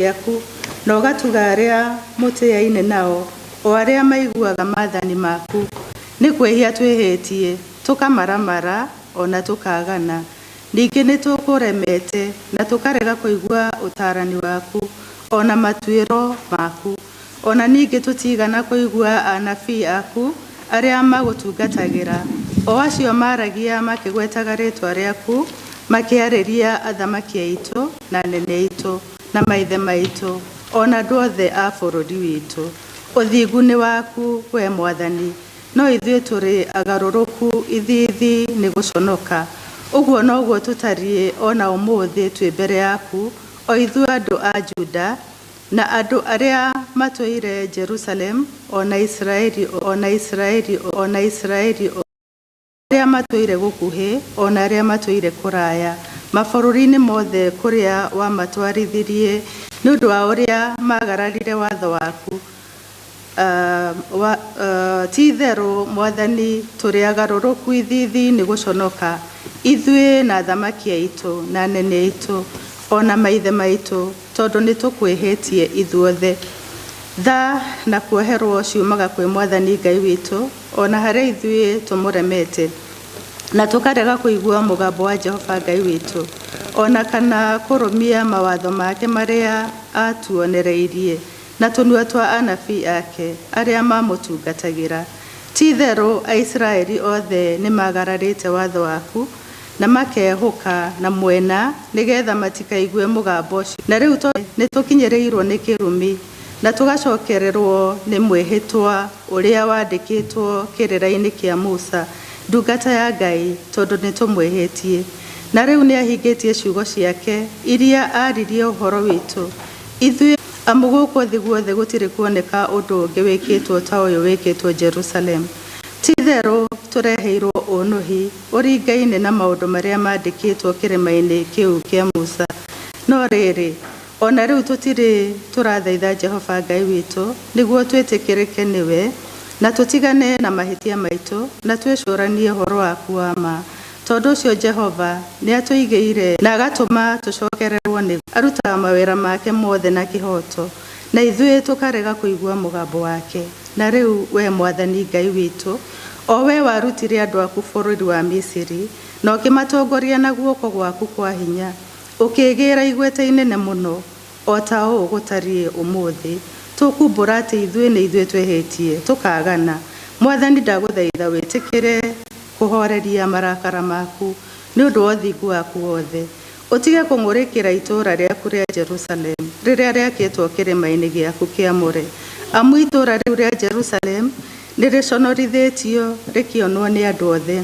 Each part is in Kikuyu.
Gĩaku, na ũgatuga arĩa mũtĩaine nao, o arĩa maiguaga maathani maku. Nĩ kwĩhia twĩhĩtie, tũkamaramara, o na tũkaagana. Ningĩ nĩtũkũremete, na tũkarega kũigua ũtaarani waku, o na matuĩro maku. O na ningĩ tũtiigana kũigua anabii aku arĩa magũtungatagĩra, o acio maaragia makĩgwetaga rĩĩtwa rĩaku, makĩarĩria athamaki aitũ, na anene aitũ, na maithe maitũ, o na andũ othe a bũrũri witũ. Ũthingu nĩ waku, wee Mwathani, no ithuĩ tũrĩ agarũrũku ithiithi nĩ gũconoka. Ũguo noguo tũtariĩ o na ũmũthĩ twĩ mbere yaku, o ithuĩ andũ a Juda, na andũ arĩa matũire Jerusalemu, o na Isiraeli, o na Isiraeli, o na Isiraeli, arĩa matũire gũkuhĩ, o na arĩa matũire kũraya, mabũrũri-inĩ mothe kũrĩa wamatwarithirie nĩ ũndũ wa ũrĩa maagararire watho waku. Ti-itherũ, Mwathani, tũrĩ agarũrũku ithiithi nĩ gũconoka, ithuĩ na athamaki aitũ, na anene aitũ, o na maithe maitũ, tondũ nĩtũkwĩhĩtie ithuothe. Tha na kuoherwo ciumaga kwĩ Mwathani Ngai witũ, o na harĩa ithuĩ tũmũremete, na tũkarega kũigua mũgambo wa Jehova Ngai witũ, o na kana kũrũmia mawatho make marĩa aatuonereirie na tũnua twa anabii ake arĩa maamũtungatagĩra. Ti-itherũ Aisiraeli othe nĩmaagararĩte watho waku, na makehũka na mwena nĩ getha matikaigue mũgambo ũcio. Na rĩu tondũ nĩtũkinyĩrĩirũo nĩ kĩrumi, na tũgacokererũo nĩ mwĩhĩtwa ũrĩa wandĩkĩtwo kĩrĩra-inĩ kĩa Musa, ndungata ya Ngai, tondũ nĩtũmwĩhĩtie. Na rĩu nĩahingĩtie ciugo ciake iria aaririe ũhoro witũ, ithuĩ, amu gũkũ thĩ guothe gũtirĩ kuoneka ũndũ ũngĩ wĩkĩtwo ta ũyũ wĩkĩtwo Jerusalemu. Ti-itherũ tũreheirũo ũũnũhi ũringaine na maũndũ marĩa maandĩkĩtwo kĩrĩma-inĩ kĩu kĩa Musa. No rĩrĩ, o na rĩu tũtirĩ tũrathaitha Jehova Ngai witũ nĩguo twĩtĩkĩrĩke nĩwe, na tũtigane na mahĩtia maitũ, na twĩcũranie ũhoro waku wa ma. Tondũ ũcio Jehova nĩatũigĩire na agatũma tũcokererũo nĩguo. Arutaga mawĩra make mothe na kĩhooto, na ithuĩ tũkarega kũigua mũgambo wake. Na rĩu, wee Mwathani Ngai witũ, o wee warutire andũ aku bũrũri wa Misiri, na ũkĩmatongoria na guoko gwaku kwa hinya, ũkĩĩgĩĩra igweta inene mũno, o ta ũũ gũtariĩ ũmũthĩ, tũkuumbũra atĩ ithuĩ nĩ ithuĩ twĩhĩtie, tũkaagana. Mwathani, ndagũthaitha wĩtĩkĩre kũhooreria marakara maku nĩ ũndũ wa ũthingu waku wothe, ũtige kũng'ũrĩkĩra itũũra rĩaku rĩa Jerusalemu, rĩrĩa rĩakĩtwo kĩrĩma-inĩ gĩaku kĩamũre, amu itũũra rĩu rĩa Jerusalemu nĩrĩconorithĩtio rĩkĩonwo nĩ andũ othe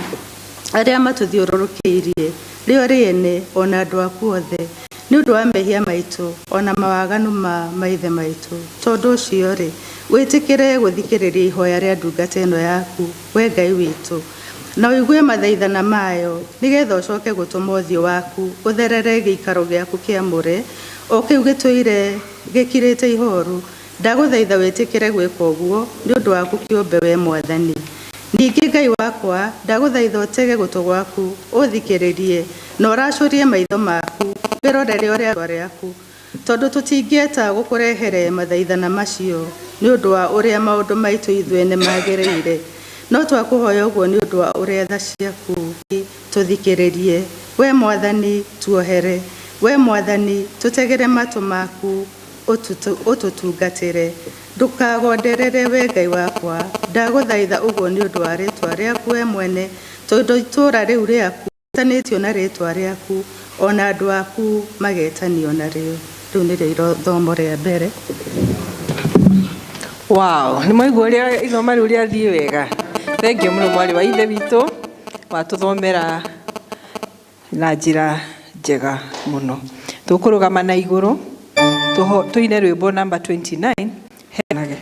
arĩa matũthiũrũrũkĩirie, rĩo rĩene, o na andũ aku othe, nĩ ũndũ wa mehia maitũ, o na mawaganu ma maithe maitũ. Tondũ ũcio-rĩ, wĩtĩkĩre gũthikĩrĩria ihoya rĩa ndungata ĩno yaku, wee Ngai witũ, na ũigue mathaithana mayo, nĩ getha ũcoke gũtũma ũthiũ waku ũtherere gĩikaro gĩaku kĩamũre, o kĩu gĩtũire gĩkirĩte ihooru. Ndagũthaitha wĩtĩkĩre gwĩka ũguo nĩ ũndũ waku kĩũmbe, wee Mwathani. Ningĩ Ngai wakwa, ndagũthaitha ũtege gũtũ gwaku ũũthikĩrĩrie, na ũracũrie maitho maku wĩrorere ũrĩa rĩaku, tondũ tũtingĩeta gũkũrehere mathaithana macio nĩ ũndũ wa ũrĩa maũndũ maitũ ithuene magĩrĩire, no twakũhoya ũguo nĩ ũndũ wa ũrĩa tha ciaku. Tũthikĩrĩrie, wee Mwathani, tuohere, wee Mwathani, tũtegere matũ maku ũtũtungatĩre. Ndũkagonderere, wee Ngai wakwa, ndagũthaitha ũguo nĩ ũndũ wa rĩĩtwa rĩaku wee mwene, tondũ itũũra rĩu rĩaku rĩĩtanĩtio na rĩĩtwa rĩaku, o na andũ aku mageetanio narĩo. Rĩu nĩrĩo ithomo rĩa mbere. Wow, nĩ mwaigua ũrĩa ithoma rĩu rĩathiĩ wega. Thengiũ mũno mwarĩ wa ithe witũ, watũthomera na njĩra njega mũno. Tũkũrũgama na igũrũ, tũine rwĩmbo namba 29, henage.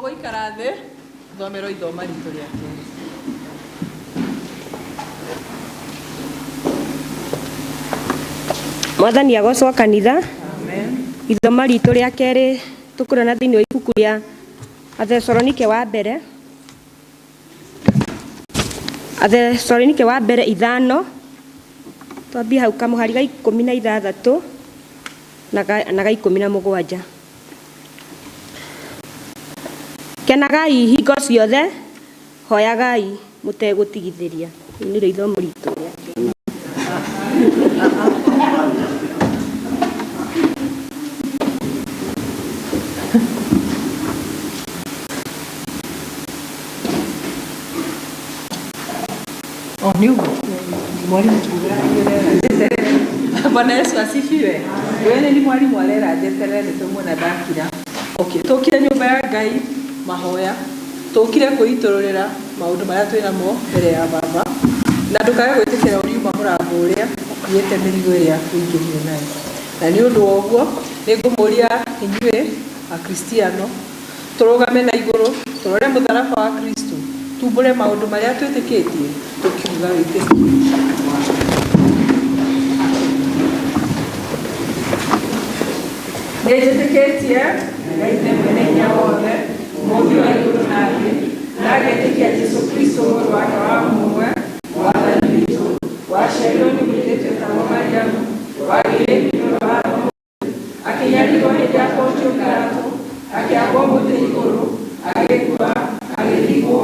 Mũgũikara thĩ thomerwo ithoma ritũ rĩa kerĩ. Mwathani agocwo kanitha. Ithoma ritũ rĩa kerĩ tũkũrona thĩinĩ wa ibuku rĩa Athesalonike wa mbere, Athesalonike wa mbere 5, twambie hau kamũhari ga 16 na ga 17. Kenagai hingo ciothe, hoyagai mũtegũtigithĩria. Rĩu nĩrĩo ithomo ritũ rĩa kerĩ. Oh, nĩ ũguo mwalimu njeterere. Bwana Yesu asifiwe. Wewe ni mwalimu arera njeterere nĩ tũmuona ndakira. Okay, tũkire nyũmba ya Ngai mahoya, tũkire kwĩitũrũrĩra maũndũ marĩa twĩ namo mbere ya Baba, na ndũkae gwĩtĩkĩra ũriuma mũrango ũrĩa ũkuĩte mĩrigo ĩrĩa ũingĩrire nayo. Na nĩ ũndũ wa ũguo nĩ ngũmũria inyuĩ Akristiano tũrũgame na igũrũ, tũrore mũtharaba wa Kristo, tumbũre maũndũ marĩa twĩtĩkĩtie tũkiuga wĩtĩkio. Nĩ njĩtĩkĩtie Ngai Ithe mwene hinya wothe, Mũũmbi wa igũrũ na thĩ, na ngetĩkia Jesũ Kristo mũrũ wake wa mũmwe, Mwathani witũ, waciarirwo nĩ mũirĩtu wetagwo Mariamu, wagĩire nĩ ũndũ wa Roho, akĩnyarirwo hĩndĩ ya Pontio Pilato, akĩambwo mũtĩ igũrũ, agĩkua, agĩthikwo,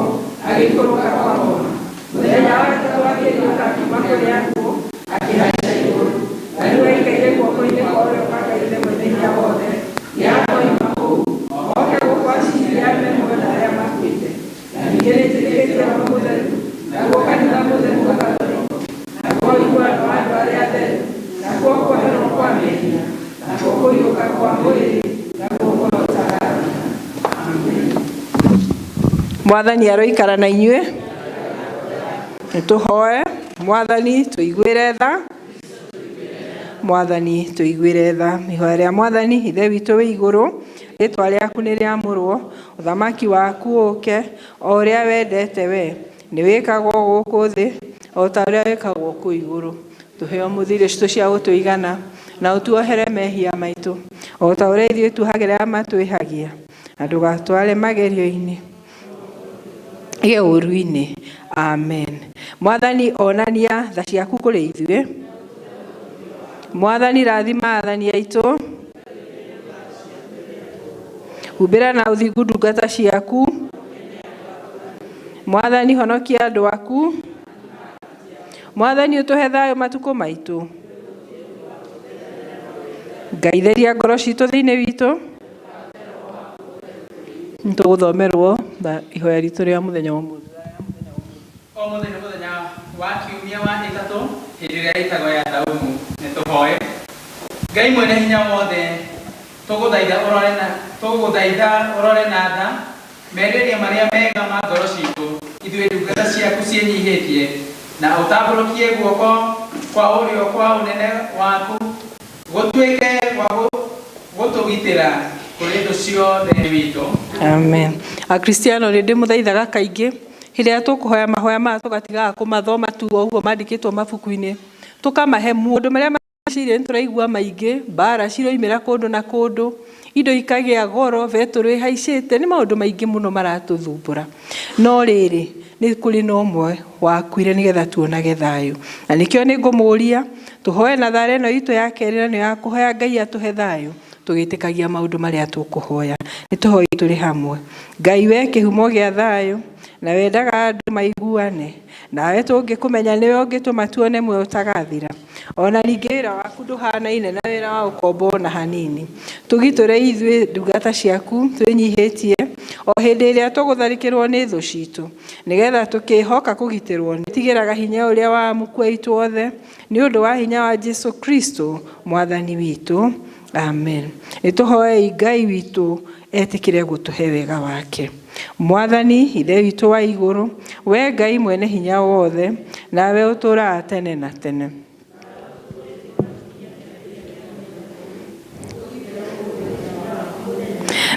agĩikũrũka kwa ngoma. Mũthenya wa gatatũ akĩriũka akiuma kũrĩ akuũ, akĩhaica igũrũ, na rĩu aikaire guoko-inĩ kwa ũrĩo kwa Ngai Ithe mwene hinya wothe. Nĩakoima kũu oke gũkũ aciirithie arĩa me muoyo na arĩa makuĩte. Na ningĩ nĩnjĩtĩkĩtie Roho Mũtheru, naguo kanitha mũtheru wa Gatoriko, naguo ũiguano wa andũ arĩa atheru, nakuo kuoherwo kwa mehia, nakuo kũriũka kwa mwĩrĩ, naguo muoyo ũtagathira. Amen. Mwathani aroikara na inyuĩ. Nĩtũhoe. Mwathani tũiguĩre tha. Mwathani tũiguĩre tha. Ihoya rĩa Mwathani Ithe witũ wĩ igũrũ, rĩtwa rĩaku nĩ rĩamũrwo, ũthamaki waku ũke, o ũrĩa wendete we, nĩ wĩkagwo gũkũ thĩ o ta ũrĩa wĩkagwo kũu igũrũ. Tũhe ũmũthĩ irio citũ cia gũtũigana, na ũtuohere mehia maitũ o ta ũrĩa ithuĩ tuohagĩra arĩa matwĩhagia, na ndũgatware magerio-inĩ gĩa ũũru-inĩ. Amen. Mwathani onania tha ciaku kũrĩ ithuĩ. Mwathani rathima athani aitũ, humbĩra na ũthingu ndungata ciaku. Mwathani honokia andũ aku. Mwathani ũtũhe thayũ matukũ maitũ. Ngai theria ngoro citũ thĩinĩ witũ. Nĩtũgũthomerwo ihoya ritũ rĩa mũthenya wa ũmũthĩ. Ũmũthĩ nĩ mũthenya wa kiumia wa ĩtatũ, hĩndĩ ĩrĩa ĩtagwo ya thaumu. Nĩ tũhoe. Ngai mwene hinya wothe, tũgũthaitha ũrore na tha merirĩria marĩa mega ma ngoro citũ, ithuĩ ndungata ciaku ciĩnyihĩtie, na ũtambũrũkie guoko kwa ũrĩo kwa ũnene waku gũtuĩke gwa gũtũgitĩra kũrĩ thũ ciothe witũ. Amen. Akristiano nĩ ndĩmũthaithaga kaingĩ hĩndĩ ĩrĩa tũkũhoya mahoya maya tũgatigaga kũmathoma tu o ũguo mandĩkĩtwo mabuku-inĩ, tũkamahe maũndũ marĩa meciria nĩ tũraigua maingĩ, mbara ciroimĩra kũndũ na kũndũ, indo ikagĩa goro, betũrũ ĩhaicĩte, nĩ maũndũ maingĩ mũno maratũthumbũra. No rĩrĩ, nĩ kũrĩ na ũmwe wakuire nĩgetha tuonage thayũ. Na nĩkĩo nĩ ngũmũria tũhoe na thara ĩno itũ ya kerĩ, na nĩyo ya kũhoya Ngai atũhe thayũ, tũgĩtĩkagia maũndũ marĩa tũkũhoya. Nĩ tũhoe tũrĩ hamwe. Ngai we kĩhumo gĩa thayũ, na wendaga andũ maiguane, nawe tũngĩkũmenya nĩwe ũngĩtũma tuone muoyo ũtagathira. Ona ningĩ wĩra waku ndũhanaine na wĩra wa ũkombo ona hanini. Tũgitũre ithuĩ ndungata ciaku twĩnyihĩtie o hĩndĩ ĩrĩa tũgũtharĩkĩrwo nĩ thũ citũ, nĩgetha tũkĩhoka kũgitĩrwo. Tigĩraga hinya ũrĩa wa amuku aitũ othe, nĩ ũndũ wa hinya wa Jesu Kristo Mwathani witũ. Amen. Nĩ tũhoei Ngai witũ etĩkĩre gũtũhe wega wake. Mwathani Ithe witũ wa igũrũ, we Ngai mwene hinya wothe, nawe ũtũũraga tene na tene.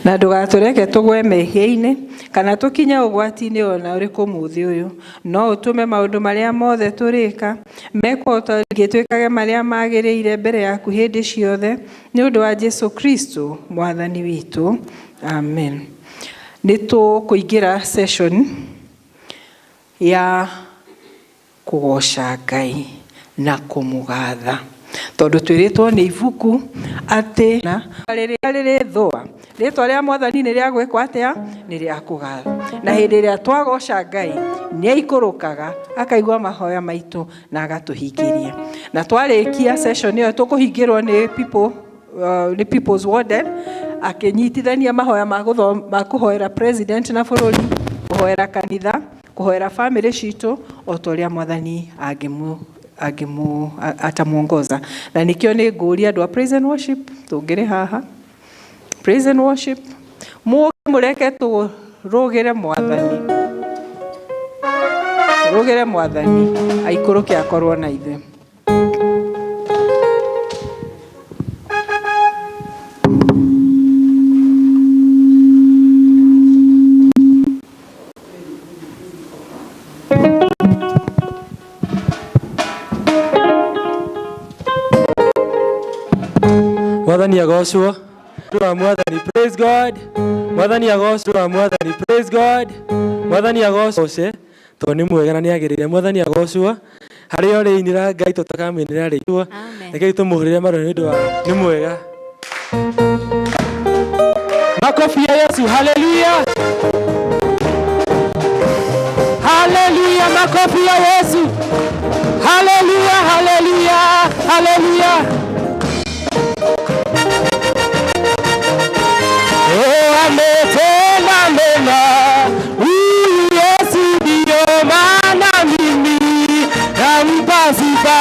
Na ndũgatũreke tũgwe mehia-inĩ kana tũkinye ũgwati-inĩ ona ũrĩkũ mũthĩ ũyũ, no ũtũme maũndũ marĩa mothe tũrĩka mekwo ta rĩngĩ twĩkage marĩa magĩrĩire mbere yaku hĩndĩ ciothe, nĩ ũndũ wa Jesu Kristo mwathani witũ, amen. Nĩ tũkũingĩra session ya kũgoca Ngai na kũmũgatha, tondũ twĩrĩtwo nĩ ibuku atĩ na rĩrĩa rĩrĩthũa rĩtwa rĩa mwathani nĩ rĩa gwĩkwo atĩa, nĩ rĩa kũgatha. Na hĩndĩ ĩrĩa twagoca Ngai nĩ aikũrũkaga akaigua mahoya maitũ na agatũhingĩria. Na twarĩkia session ĩyo tũkũhingĩrwo nĩ people, nĩ People's Warden akĩnyitithania mahoya ma kũhoera president na bũrũri, kũhoera kanitha, kũhoera family citũ o ta ũrĩa mwathani angĩmũ atamuongoza. Na nĩkĩo nĩ ngũria andũ a praise and worship tũngĩrĩ haha, praise and worship, mũreke tũrũgĩre mwathani, rũgĩre mwathani aikũrũke akorwo na ithuĩ. Mwathani agocwo. Wa mwathani, praise God. Mwathani agocwo. Wa mwathani, praise God. Mwathani agocwo tondũ nĩ mwega na nĩ agĩrĩire. Mwathani agocwo. Harĩa ũrĩ inĩra Ngai tũtakamũinĩra rĩngĩ. Rekei tũmũhũrĩre maru nĩ ũndũ wa nĩ mwega. Makofi ya Yesu, haleluya. Haleluya, makofi ya Yesu. Haleluya, haleluya, haleluya. Oh, ametenda mema huyu Yesu, ndio maana mimi nampa sifa.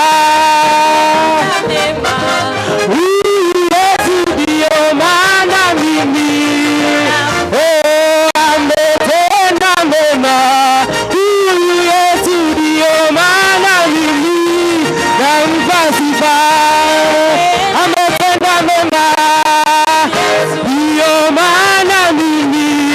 Huyu Yesu ndio maana mimi, oh, ametenda mema huyu Yesu, ndio maana mimi nampa sifa. Ametenda mema, ndio maana mimi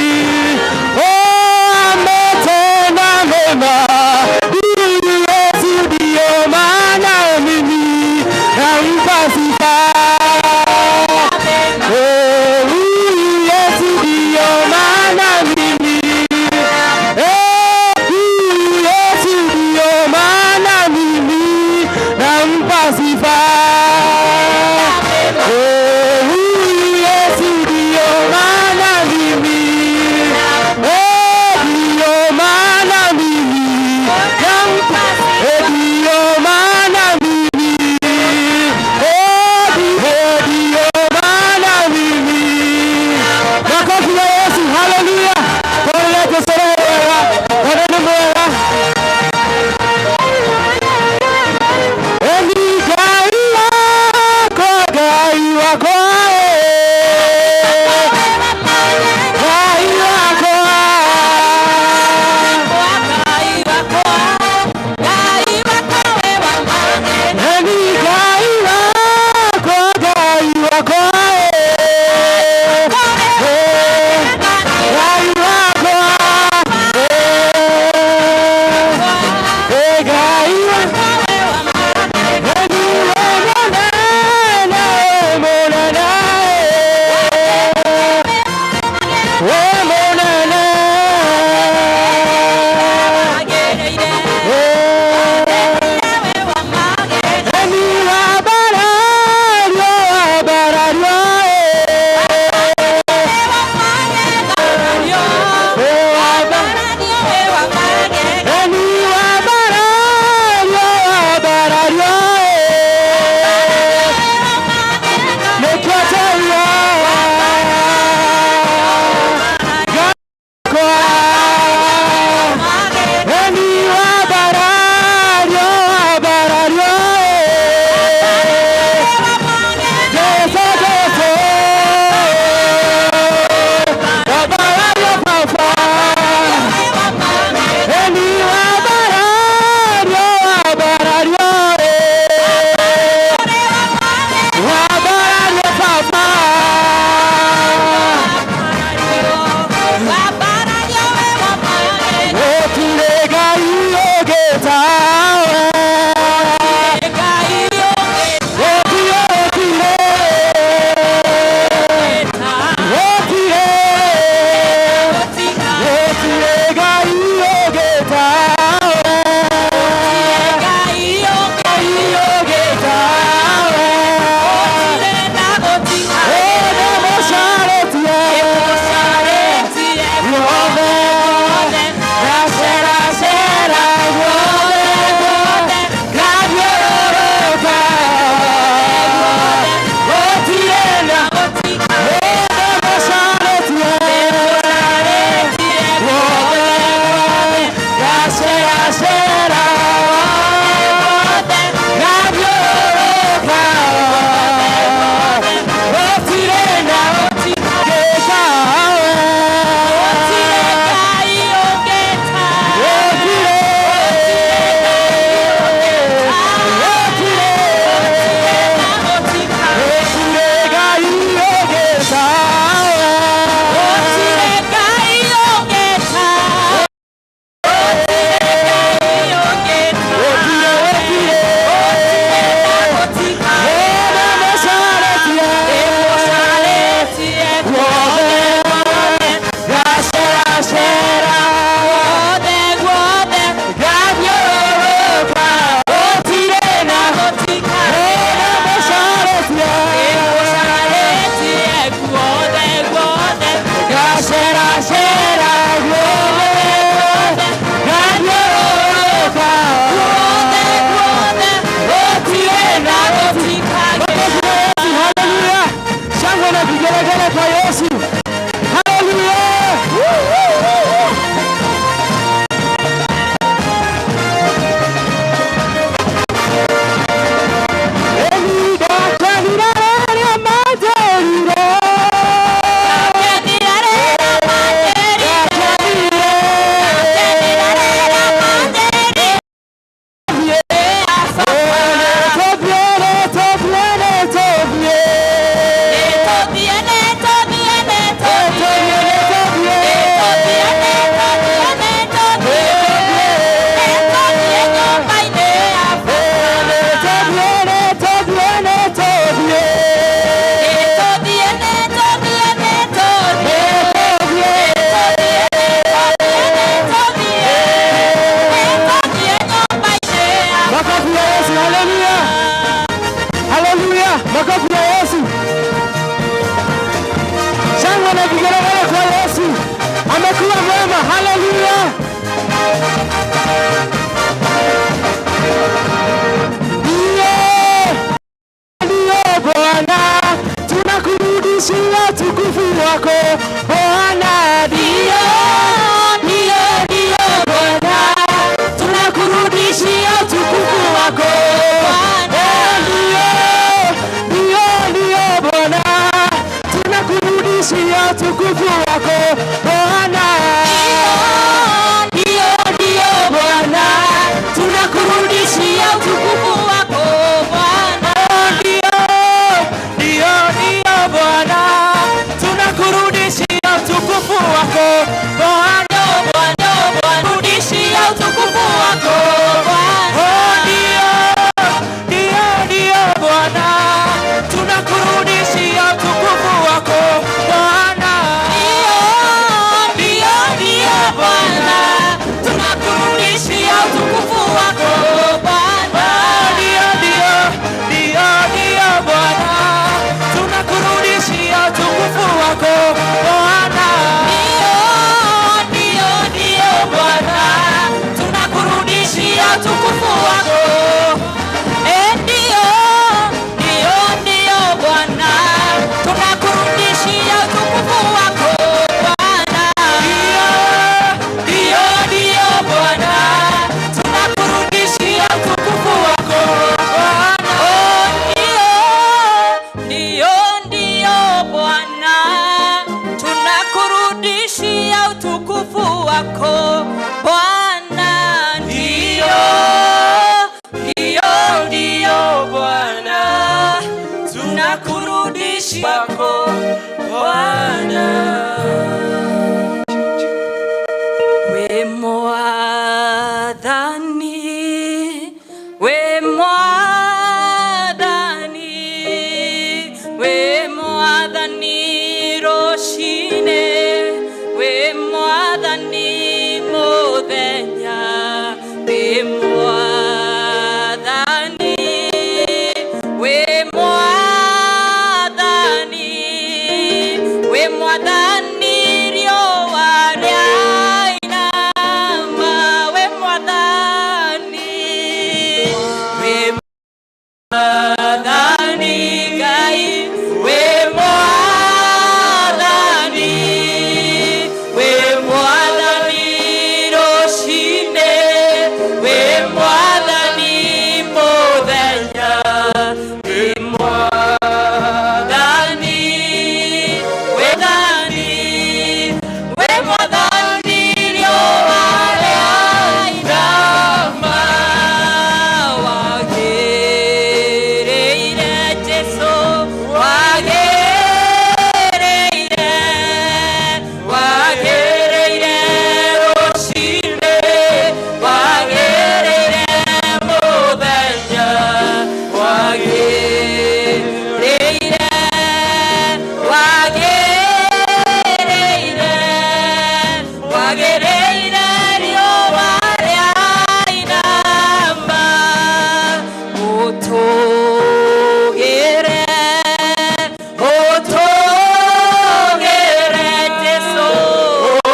Ndio Bwana, tunakurudishia utukufu wako Bwana. Ndio, ndio, ndio Bwana, tunakurudishia utukufu wako Bwana. Ndio, ndio, ndio Bwana, tunakurudishia utukufu wako Bwana. Ndio, ndio Bwana, tunakurudishia utukufu wako Bwana. Ndio, ndio, ndio Bwana, tunakurudishia utukufu wako Bwana. Bwana, Bwana, rudishia utukufu wako Bwana. Oh, ndio, ndio, ndio Bwana, tunakurudishia utukufu wako Bwana. Ndio, ndio, ndio Bwana, tunakurudishia utukufu wako Bwana. Ndio, ndio, ndio, ndio Bwana, tunakurudishia utukufu wako Bwana. Ndio, ndio, ndio Bwana, tunakurudishia utukufu wako. Eh, ndio, ndio, ndio Bwana, tunakurudishia utukufu wako Bwana. Ndio, ndio, ndio Bwana, tunakurudishia utukufu wako Bwana. Oh, ndio, ndio, ndio Bwana, tunakurudishia utukufu wako Bwana. Ndio, ndio, ndio Bwana, tunakurudishia wako Bwana. We Mwathani, we Mwathani, we Mwathani rũcinĩ, we Mwathani mũthenya, we Mwathani, we Mwathani, we Mwathani riũa rĩainama, we Mwathani, we Mwathani Ngai, we Mwathani, we Mwathani rũcinĩ, we Mwathani mũthenya, we Mwathani, we Mwathani, we Mwathani riũa rĩainama, wagĩrĩire Jesũ, wagĩrĩire, wagĩrĩire rũcinĩ, wagĩrĩire mũthenya, wagĩrĩire, wagĩrĩire, wagĩrĩire riũa rĩainama, ũtũgĩre, ũtũgĩre Jesũ,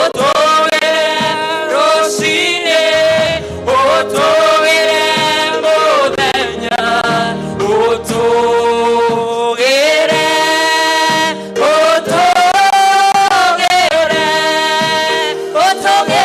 ũtũgĩre rũcinĩ, ũtũgĩre mũthenya, ũtũgĩre, ũtũgĩre, ũtũgĩre.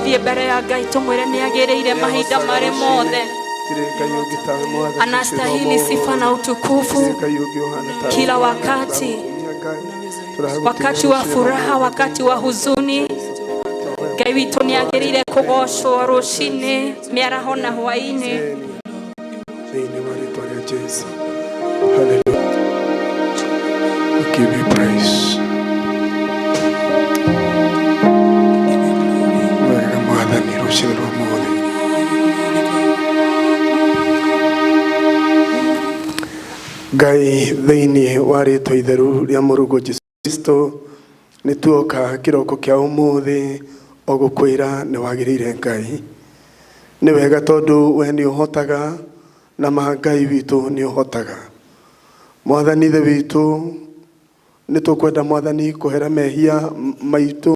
Tũthiĩ mbere ya Ngai tũmwĩre nĩ agĩrĩire mahinda marĩ mothe. Anastahili sifa na utukufu kila wakati, wakati wa furaha, wakati wa huzuni. Ngai witũ nĩ agĩrĩire kũgocwo rũcinĩ, mĩaraho na hwaĩ-inĩ. Thĩinĩ wa rĩtwa rĩa Jesu. Hallelujah. We give you praise. Wega Mwathani rũcinĩ rwa ũmũthĩ. Ngai thĩinĩ wa rĩtwa itheru rĩa mũrũguo Jesu Kristo nĩ tuoka kĩroko kĩa ũmũthĩ o gũkwĩra nĩ wagĩrĩire Ngai. Nĩ wega tondũ we nĩ ũhotaga na ma Ngai witũ nĩ ũhotaga. Mwathani Ithe witũ nĩ tũkwenda Mwathani kũhera mehia maitũ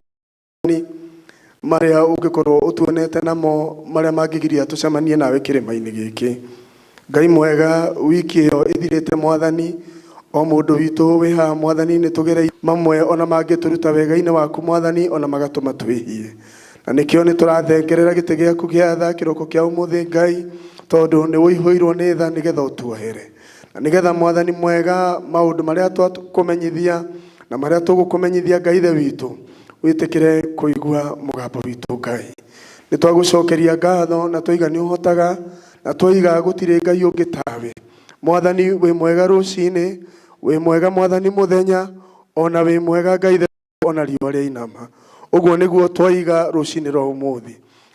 marĩa ũngĩkorwo ũtuonete namo marĩa mangĩgiria tũcemanie nawe kĩrĩma-inĩ gĩkĩ. Ngai mwega wiki ĩyo ĩthirĩte Mwathani o mũndũ witũ wĩ haha Mwathani nĩ tũgereire mamwe ona mangĩtũruta wega-inĩ waku Mwathani ona magatũma twĩhie. Na nĩkĩo nĩ tũrathengerera gĩtĩ gĩaku gĩa tha kĩroko kĩa ũmũthĩ Ngai tondũ nĩ ũihũirwo nĩ tha nĩgetha ũtuohere. Na nĩgetha Mwathani mwega maũndũ marĩa twakũmenyithia na marĩa tũgũkũmenyithia Ngai Ithe witũ wĩtĩkĩre kũigua mũgambo witũ Ngai. Nĩ twagũcokeria ngatho na twaiga nĩ ũhotaga na twaiga gũtirĩ Ngai ũngĩ tawe. Mwathani wĩ mwega rũcinĩ, wĩ mwega Mwathani mũthenya, ona wĩ mwega Ngai Ithe ona riũa rĩainama. Ũguo nĩguo twaiga rũcinĩ rwa ũmũthĩ.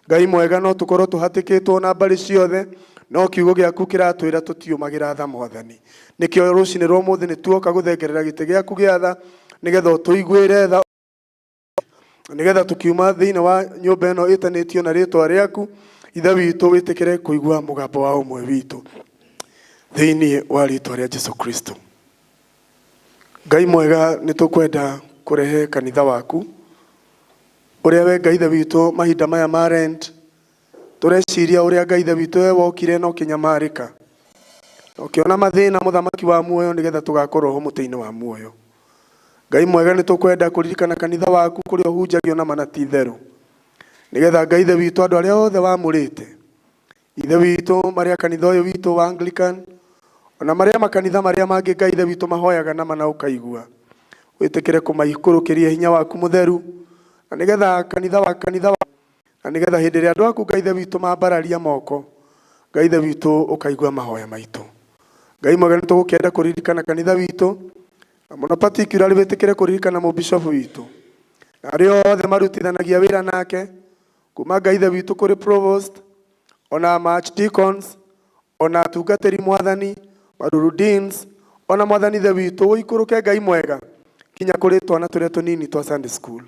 Ngai mwega no tũkorwo tũhatĩkĩtwo na mbarĩ ciothe no kiugo gĩaku kĩratwĩra tũtiũmagĩra tha Mwathani. Nĩkĩo rũcinĩ rwa ũmũthĩ nĩ tuoka gũthengerera gĩtĩ gĩaku gĩa tha nĩgetha ũtũiguĩre tha nĩgetha tũkiuma thĩinĩ wa nyũmba ĩno ĩtanĩtio na rĩtwa rĩaku Ithe witũ wĩtĩkĩre kũigua mũgambo wa ũmwe witũ thĩinĩ wa rĩtwa rĩa Jesu Kristo. Ngai mwega nĩ tũkwenda kũrehe kanitha waku ũrĩa we Ngai Ithe witũ mahinda maya ma Lent tũreciria ũrĩa Ngai Ithe witũ we wokire na ũkĩnyamarĩka na ũkĩona mathĩna mũthamaki wa muoyo nĩgetha tũgakorwo ho mũtĩ-inĩ wa muoyo. Ngai mwega nĩ tũkwenda kũririkana kanitha waku kũrĩa ũhunjagio na mana ti itherũ nĩgetha Ngai Ithe witũ andũ arĩa othe wamũrĩte Ithe witũ marĩa kanitha ũyũ witũ wa Anglican ona marĩa makanitha marĩa mangĩ Ngai Ithe witũ mahoyaga na mana ũkaigua wĩtĩkĩre kũmaikũrũkĩria hinya waku mũtheru na nĩgetha kanitha wa na nĩgetha hĩndĩ ĩrĩa andũ aku Ngai Ithe witũ mambararia moko Ngai Ithe witũ ũkaigua mahoya maitũ. Ngai mwega nĩ tũgũkĩenda kũririkana kanitha witũ na mũno particularly wĩtĩkĩre kũririkana mũbishopu witũ na arĩa othe marutithanagia wĩra nake kuma Ngai Ithe witũ kũrĩ provost ona ma archdeacons ona atungatĩri Mwathani maruru deans ona Mwathani Ithe witũ ũikũrũke Ngai mwega kinya kũrĩ twana tũrĩa tũnini twa Sunday school.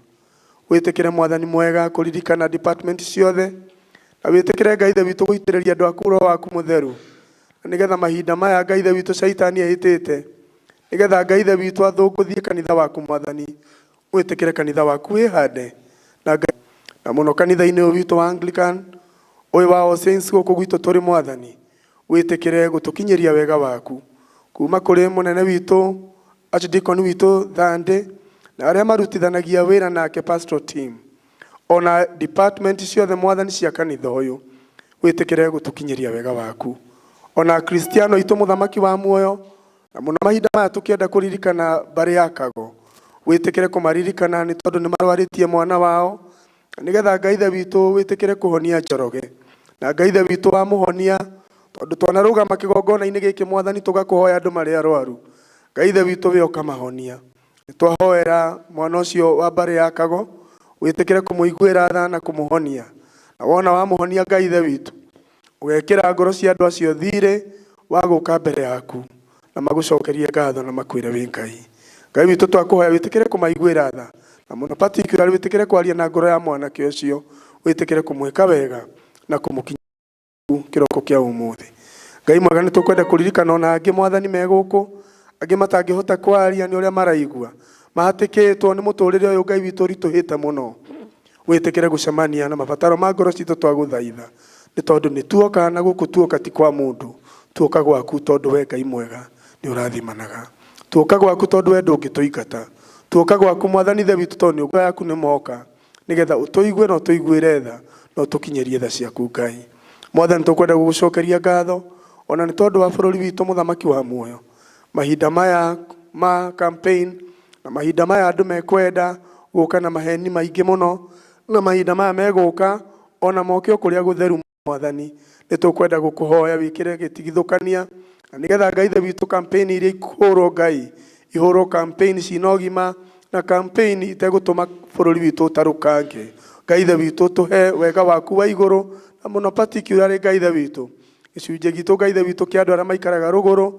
Wĩtĩkĩre Mwathani mwega kũririkana department ciothe na wĩtĩkĩre Ngai Ithe witũ gũitĩrĩria andũ aku roho waku mũtheru na nĩgetha mahinda maya Ngai Ithe witũ caitani ehĩtĩte nĩgetha Ngai Ithe witũ athũngũthie kanitha waku Mwathani wĩtĩkĩre kanitha waku wĩhande na Ngai na mũno kanitha-inĩ ũyũ witũ wa Anglican ũyũ wa All Saints gũkũ gwitũ tũrĩ Mwathani wĩtĩkĩre gũtũkinyĩria wega waku kuma kũrĩ mũnene witũ Archdeacon witũ Thande na arĩa marutithanagia wĩra nake pastoral team ona department ciothe Mwathani cia kanitha ũyũ wĩtĩkĩre gũtũkinyĩria wega waku ona Akristiano aitũ mũthamaki wa muoyo na mũno mahinda maya tũkĩenda kũririkana mbarĩ ya Kago wĩtĩkĩre kũmaririkana nĩ tondũ nĩ marwarĩtie mwana wao nĩgetha Ngai Ithe witũ wĩtĩkĩre kũhonia Njoroge na Ngai Ithe witũ wamũhonia tondũ twanarũgama kĩgongona-inĩ gĩkĩ Mwathani tũgakũhoya andũ marĩ arwaru Ngai Ithe witũ we ũkamahonia. Nĩ twahoera mwana ũcio wa mbarĩ ya Kago wĩtĩkĩre kũmũiguĩra tha na kũmũhonia na wona wamũhonia Ngai Ithe witũ ũgekĩra ngoro cia andũ acio thirĩ wa gũka mbere yaku na magũcokerie ngatho na makwĩre wĩ Ngai. Ngai witũ twakũhoya wĩtĩkĩre kũmaiguĩra tha na mũno particularly wĩtĩkĩre kwaria na ngoro ya mwanake ũcio wĩtĩkĩre kũmwĩka wega na kũmũkinyia kĩroko kĩa ũmũthĩ. Ngai mwega nĩ tũkwenda kũririkana ona angĩ Mwathani me gũkũ angĩ matangĩhota kwaria nĩ ũrĩa maraigua mahatĩkĩtwo nĩ mũtũrĩre ũyũ Ngai witũ ũritũhĩte mũno wĩtĩkĩre gũcemania na mabataro ma ngoro citũ twagũthaitha nĩ tondũ nĩ tuoka na gũkũ tuoka ti kwa mũndũ tuoka gwaku tondũ we Ngai mwega nĩ ũrathimanaga tuoka gwaku tondũ we ndũngĩtũingata tuoka gwaku Mwathani Ithe witũ tondũ nĩ yaku nĩ moka. Nĩgetha ũtũigue na ũtũiguĩre tha na ũtũkinyĩrie tha ciaku Ngai. Mwathani, tũkwenda gũgũcokeria ngatho ona nĩ tondũ wa bũrũri witũ, mũthamaki wa muoyo. Mahinda maya ma campaign na mahinda maya andũ mekwenda gũka na maheni maingĩ mũno, na mahinda maya megũka ona moke o kũrĩa gũtheru, Mwathani, nĩ tũkwenda gũkũhoya wĩkĩre gĩtigithũkania na nĩgetha Ngai ithe witũ campaign iria ikũhũrwo Ngai ihũrwo campaign cina ũgima na campaign itegũtũma bũrũri witũ ũtarũkange. Ngai ithe witũ, tũhe wega waku wa igũrũ na mũno particularly Ngai ithe witũ gĩcunjĩ gitũ, Ngai ithe witũ, kĩa andũ arĩa maikaraga rũgũrũ,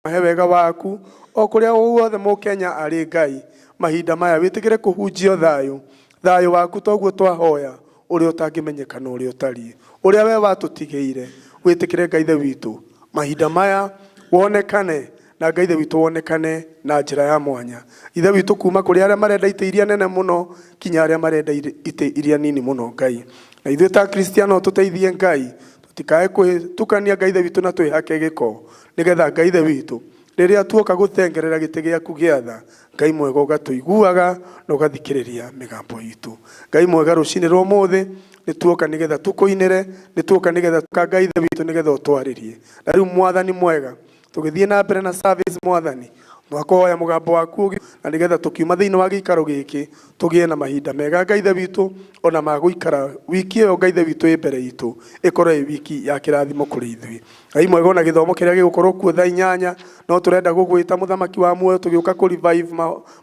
mahe wega waku o kũrĩa guothe mũkenya arĩ. Ngai, mahinda maya wĩtĩkĩre kũhunjio thayũ, thayũ waku toguo twahoya, ũrĩa ũtangĩmenyeka na ũrĩa ũtariĩ, ũrĩa we watũtigĩire. Wĩtĩkĩre Ngai ithe witũ mahinda maya wonekane na Ngai ithe witũ wonekane na njĩra ya mwanya, ithe witũ, kuma kũrĩ arĩa marenda itĩ iria nene mũno kinya arĩa marenda itĩ iria nini mũno. Ngai, na ithuĩ ta Kristiano tũteithie Ngai tũtikae kwĩtukania, Ngai ithe witũ, na twĩhake gĩko, nĩgetha Ngai ithe witũ rĩrĩa tuoka gũthengerera gĩtĩ gĩaku gĩa tha, Ngai mwega, ũgatũiguaga na ũgathikĩrĩria mĩgambo itũ. Ngai mwega, rũcinĩ rwa ũmũthĩ nĩ tuoka nĩgetha tũkũinĩre, nĩ tuoka nĩgetha ka Ngai ithe witũ nĩgetha ũtwarĩrie. Na rĩu Mwathani mwega, tũgĩthiĩ na mbere na service, Mwathani, twakũhoya mũgambo waku na nĩgetha tũkiuma thĩinĩ wa gĩikaro gĩkĩ tũgĩe na mahinda mega, Ngai ithe witũ, ona ma gũikara wiki ĩyo, Ngai ithe witũ, ĩ mbere itũ ĩkorwo ĩ wiki ya kĩrathimo kũrĩ ithuĩ. Ngai mwega, ona gĩthomo kĩrĩa gĩgũkorwo kuo thaa 8, no tũrenda gũgwĩta mũthamaki wa muoyo tũgĩũka kũ revive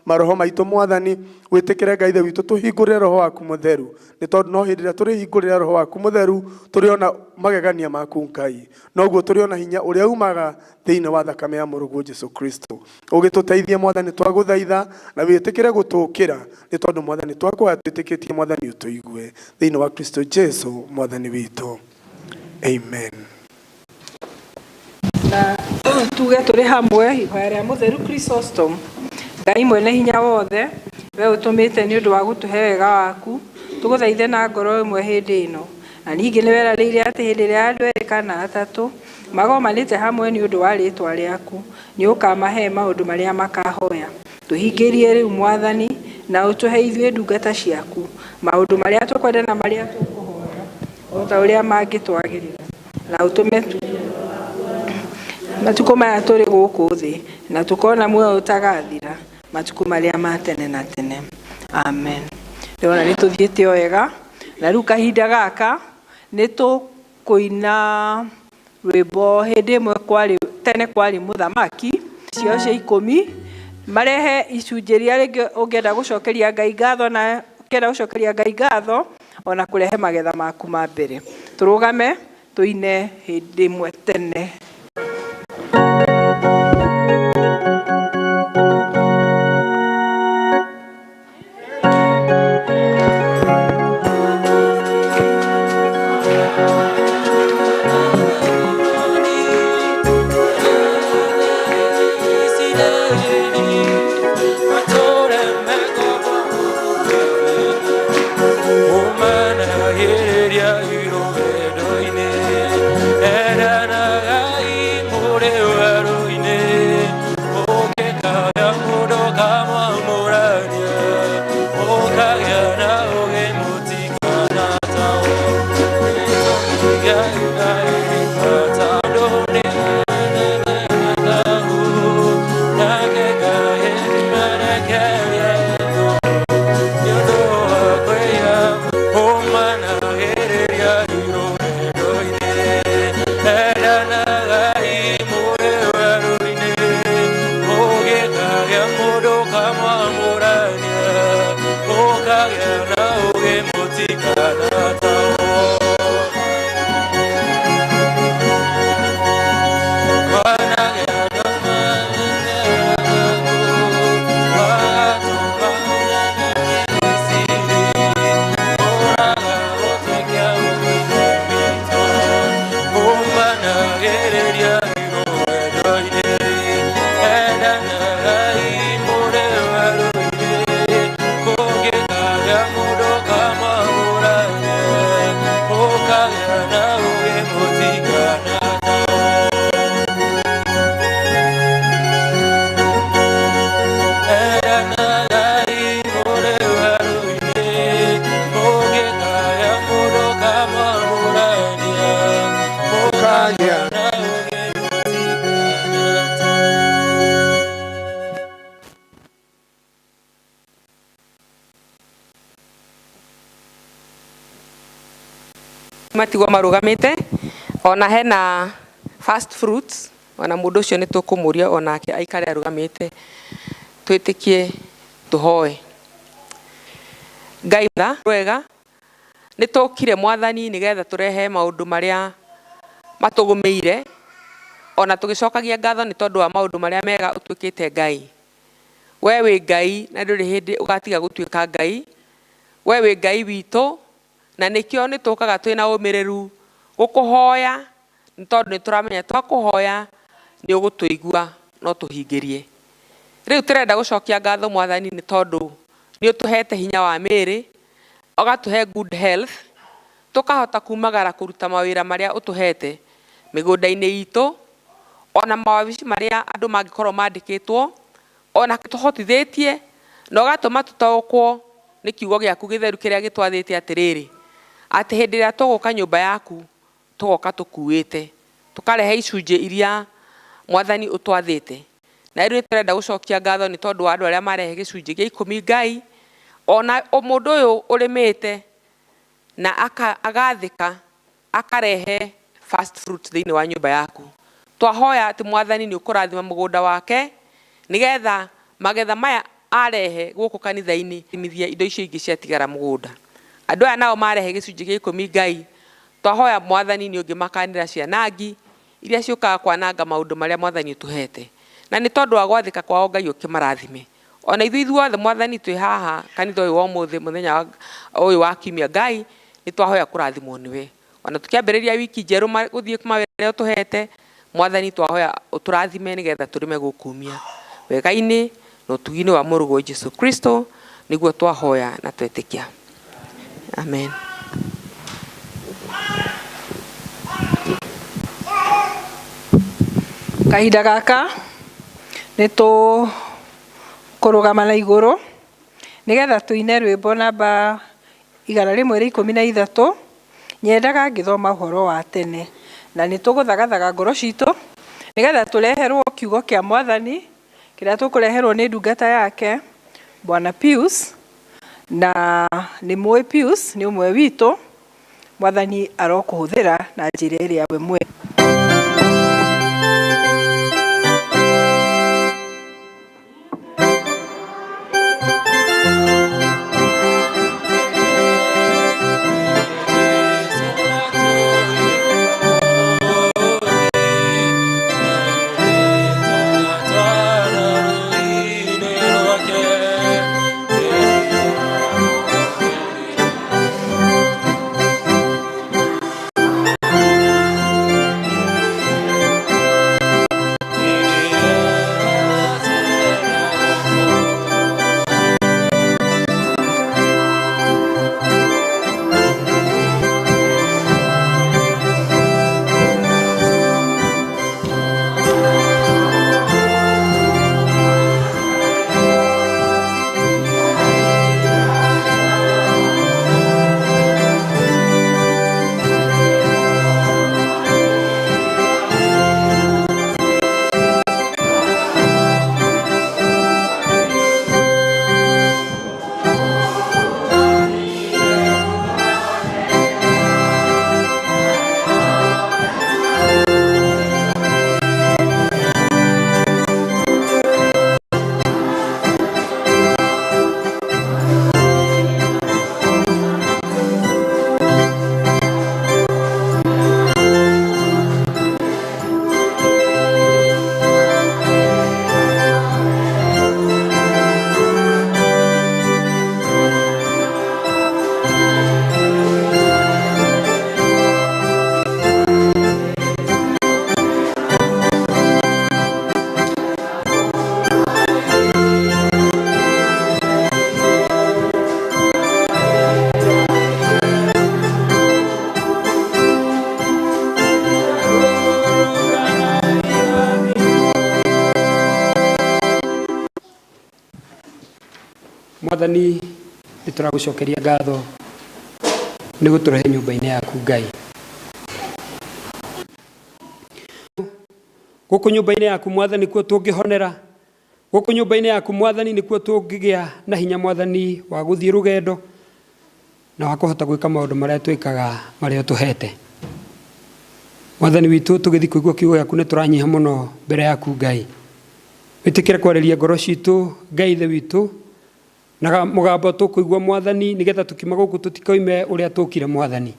maroho maitũ. Mwathani, wĩtĩkĩre Ngai ithe witũ tũhingũrĩre roho waku mũtheru, nĩ tondũ no hĩndĩ ĩrĩa tũrĩhingũrĩra roho waku mũtheru tũrĩona magegania maku Ngai, noguo tũrĩona hinya ũrĩa umaga thĩinĩ wa thakame ya mũrũguo Jesu Kristo. Ũgĩtũteithie Mwathani, twagũthaitha na wĩtĩkĩre gũtũkĩra, nĩ tondũ Mwathani twakũhoya twĩtĩkĩtie, Mwathani, ũtũigue thĩinĩ wa Kristo Jesu Mwathani witũ, amen. Na tuge tũrĩ hamwe ihoya rĩa mũtheru Chrysostom. Ngai mwene hinya wothe, we ũtũmĩte nĩ ũndũ wa gũtũhe wega waku, tũgũthaithe na ngoro ĩmwe hĩndĩ ĩno. Na ningĩ nĩ weranĩire atĩ hĩndĩ ĩrĩa andũ erĩ kana atatũ magomanĩte hamwe nĩ ũndũ wa rĩĩtwa rĩaku, nĩ ũkamahe maũndũ marĩa makahoya. Tũhingĩrie rĩu Mwathani, na ũtũhe ithuĩ ndungata ciaku maũndũ marĩa tũkwenda na marĩa tũkũhoya o ta ũrĩa mangĩtwagĩrĩra, na ũtũme matukũ maya tũrĩ gũkũ thĩ na tũkona muoyo ũtagathira matukũ marĩa ma tene na tene, amen. Ndĩrona nĩ tũthiĩte o wega, na rĩu kahinda gaka nĩ tũkũina rwĩmbo "Hĩndĩ ĩmwe kwarĩ tene kwarĩ mũthamaki". Cio cia 10 marehe icunjĩ iria rĩngĩ ũngĩenda gũcokeria Ngai ngatho, na ũngĩenda gũcokeria Ngai ngatho ona kũrehe magetha maku ma mbere. Tũrũgame tũine "Hĩndĩ ĩmwe tene". Matigwo marugamite ona hena first fruits ona mundu ucio ni tukumuria onake aikare arugamite twitikie tuhoe Ngai tha wega ni tukire mwathani nigetha turehe maundu maria matugumiire ona tugicokagia ngatho ni tondu wa maundu maria mega utuikite Ngai. We wi Ngai na nduri hindi ugatiga gutuika Ngai. We wi Ngai witũ na nikio ni tukaga twina umiriru gukuhoya ni tondu ni turamenya twakuhoya ni ugutuigua no tuhingirie. Riu turenda gucokia ngatho mwathani ni tondu ni utuhete hinya wa mĩĩrĩ ũgatuhe good health tukahota kumagara kuruta mawĩra maria utuhete mĩgũnda-inĩ itũ ona mawabici maria andũ mangĩkorwo mandĩkĩtwo ona tũhotithĩtie na ũgatũma tũtaũkwo nĩ kiugo gĩaku gĩtheru kĩrĩa gĩtwathĩte atĩrĩrĩ atĩ hĩndĩ ĩrĩa tũgũka nyũmba yaku tũgoka tũkuĩte tũkarehe icunjĩ iria mwathani ũtwathĩte. Na rĩu nĩtũrenda gũcokia ngatho nĩ tondũ wa andũ arĩa marehe gĩcunjĩ gĩa ikũmi Ngai ona mũndũ ũyũ ũrĩmĩte na agathĩka akarehe first fruit thĩinĩ wa nyũmba yaku. Twahoya atĩ mwathani nĩ ũkũrathima mũgũnda wake nĩgetha magetha maya arehe gũkũ kanitha-inĩ imithia indo icio ingĩ ciatigara mũgũnda. Andũ aya nao marehe gĩcunjĩ gĩa ikũmi Ngai twahoya mwathani nĩ ũngĩmakanĩra cianangi iria ciũkaga kwananga maũndũ marĩa mwathani ũtũhete. Na nĩ tondũ wa gwathĩka kwao Ngai ũkĩmarathime. Ona ithuĩ ithuothe mwathani twĩ haha kanitha ũyũ wa ũmũthĩ mũthenya ũyũ wa kiumia Ngai nĩ twahoya kũrathimwo nĩwe. Ona tũkĩambĩrĩria wiki njerũ gũthiĩ mawĩra marĩa ũtũhete mwathani twahoya ũtũrathime nĩgetha tũrĩme gũkumia wega-inĩ na ũtugi-inĩ wa mũrũguo Jesu Kristo nĩguo twahoya na twetĩkia. Amen. Kahinda gaka nĩ tũkũrũgama na igũrũ nĩgetha tũine rwĩmbo namba 113 nyendaga ngĩthoma ũhoro wa tene na nĩ tũgũthagathaga ngoro citũ nĩgetha tũreherwo kiugo kĩa mwathani kĩrĩa tũkũreherwo nĩ ndungata yake Bwana Pius na nĩ mũĩ Pius nĩ ũmwe witũ mwathani arokũhũthĩra na njĩra ĩrĩa we mwene. Mwathani nĩ tũragũcokeria ngatho nĩ gũtũrehe nyũmba-inĩ yaku Ngai. Gũkũ nyũmba-inĩ yaku Mwathani kuo tũngĩhonera. Gũkũ nyũmba-inĩ yaku Mwathani nĩkuo tũngĩgĩa na hinya Mwathani wa gũthiĩ rũgendo. Na wa kũhota gwĩka maũndũ marĩa twĩkaga marĩa ũtũhete. Mwathani witũ, tũgĩthiĩ kũigua kiugo gĩaku nĩ tũranyiha mũno mbere yaku Ngai. Wĩtĩkĩre kwarĩria ngoro citũ Ngai Ithe witũ na mũgambo tũkũigua Mwathani, nĩgetha tũkiuma gũkũ tũtikoime ũrĩa tũkire Mwathani.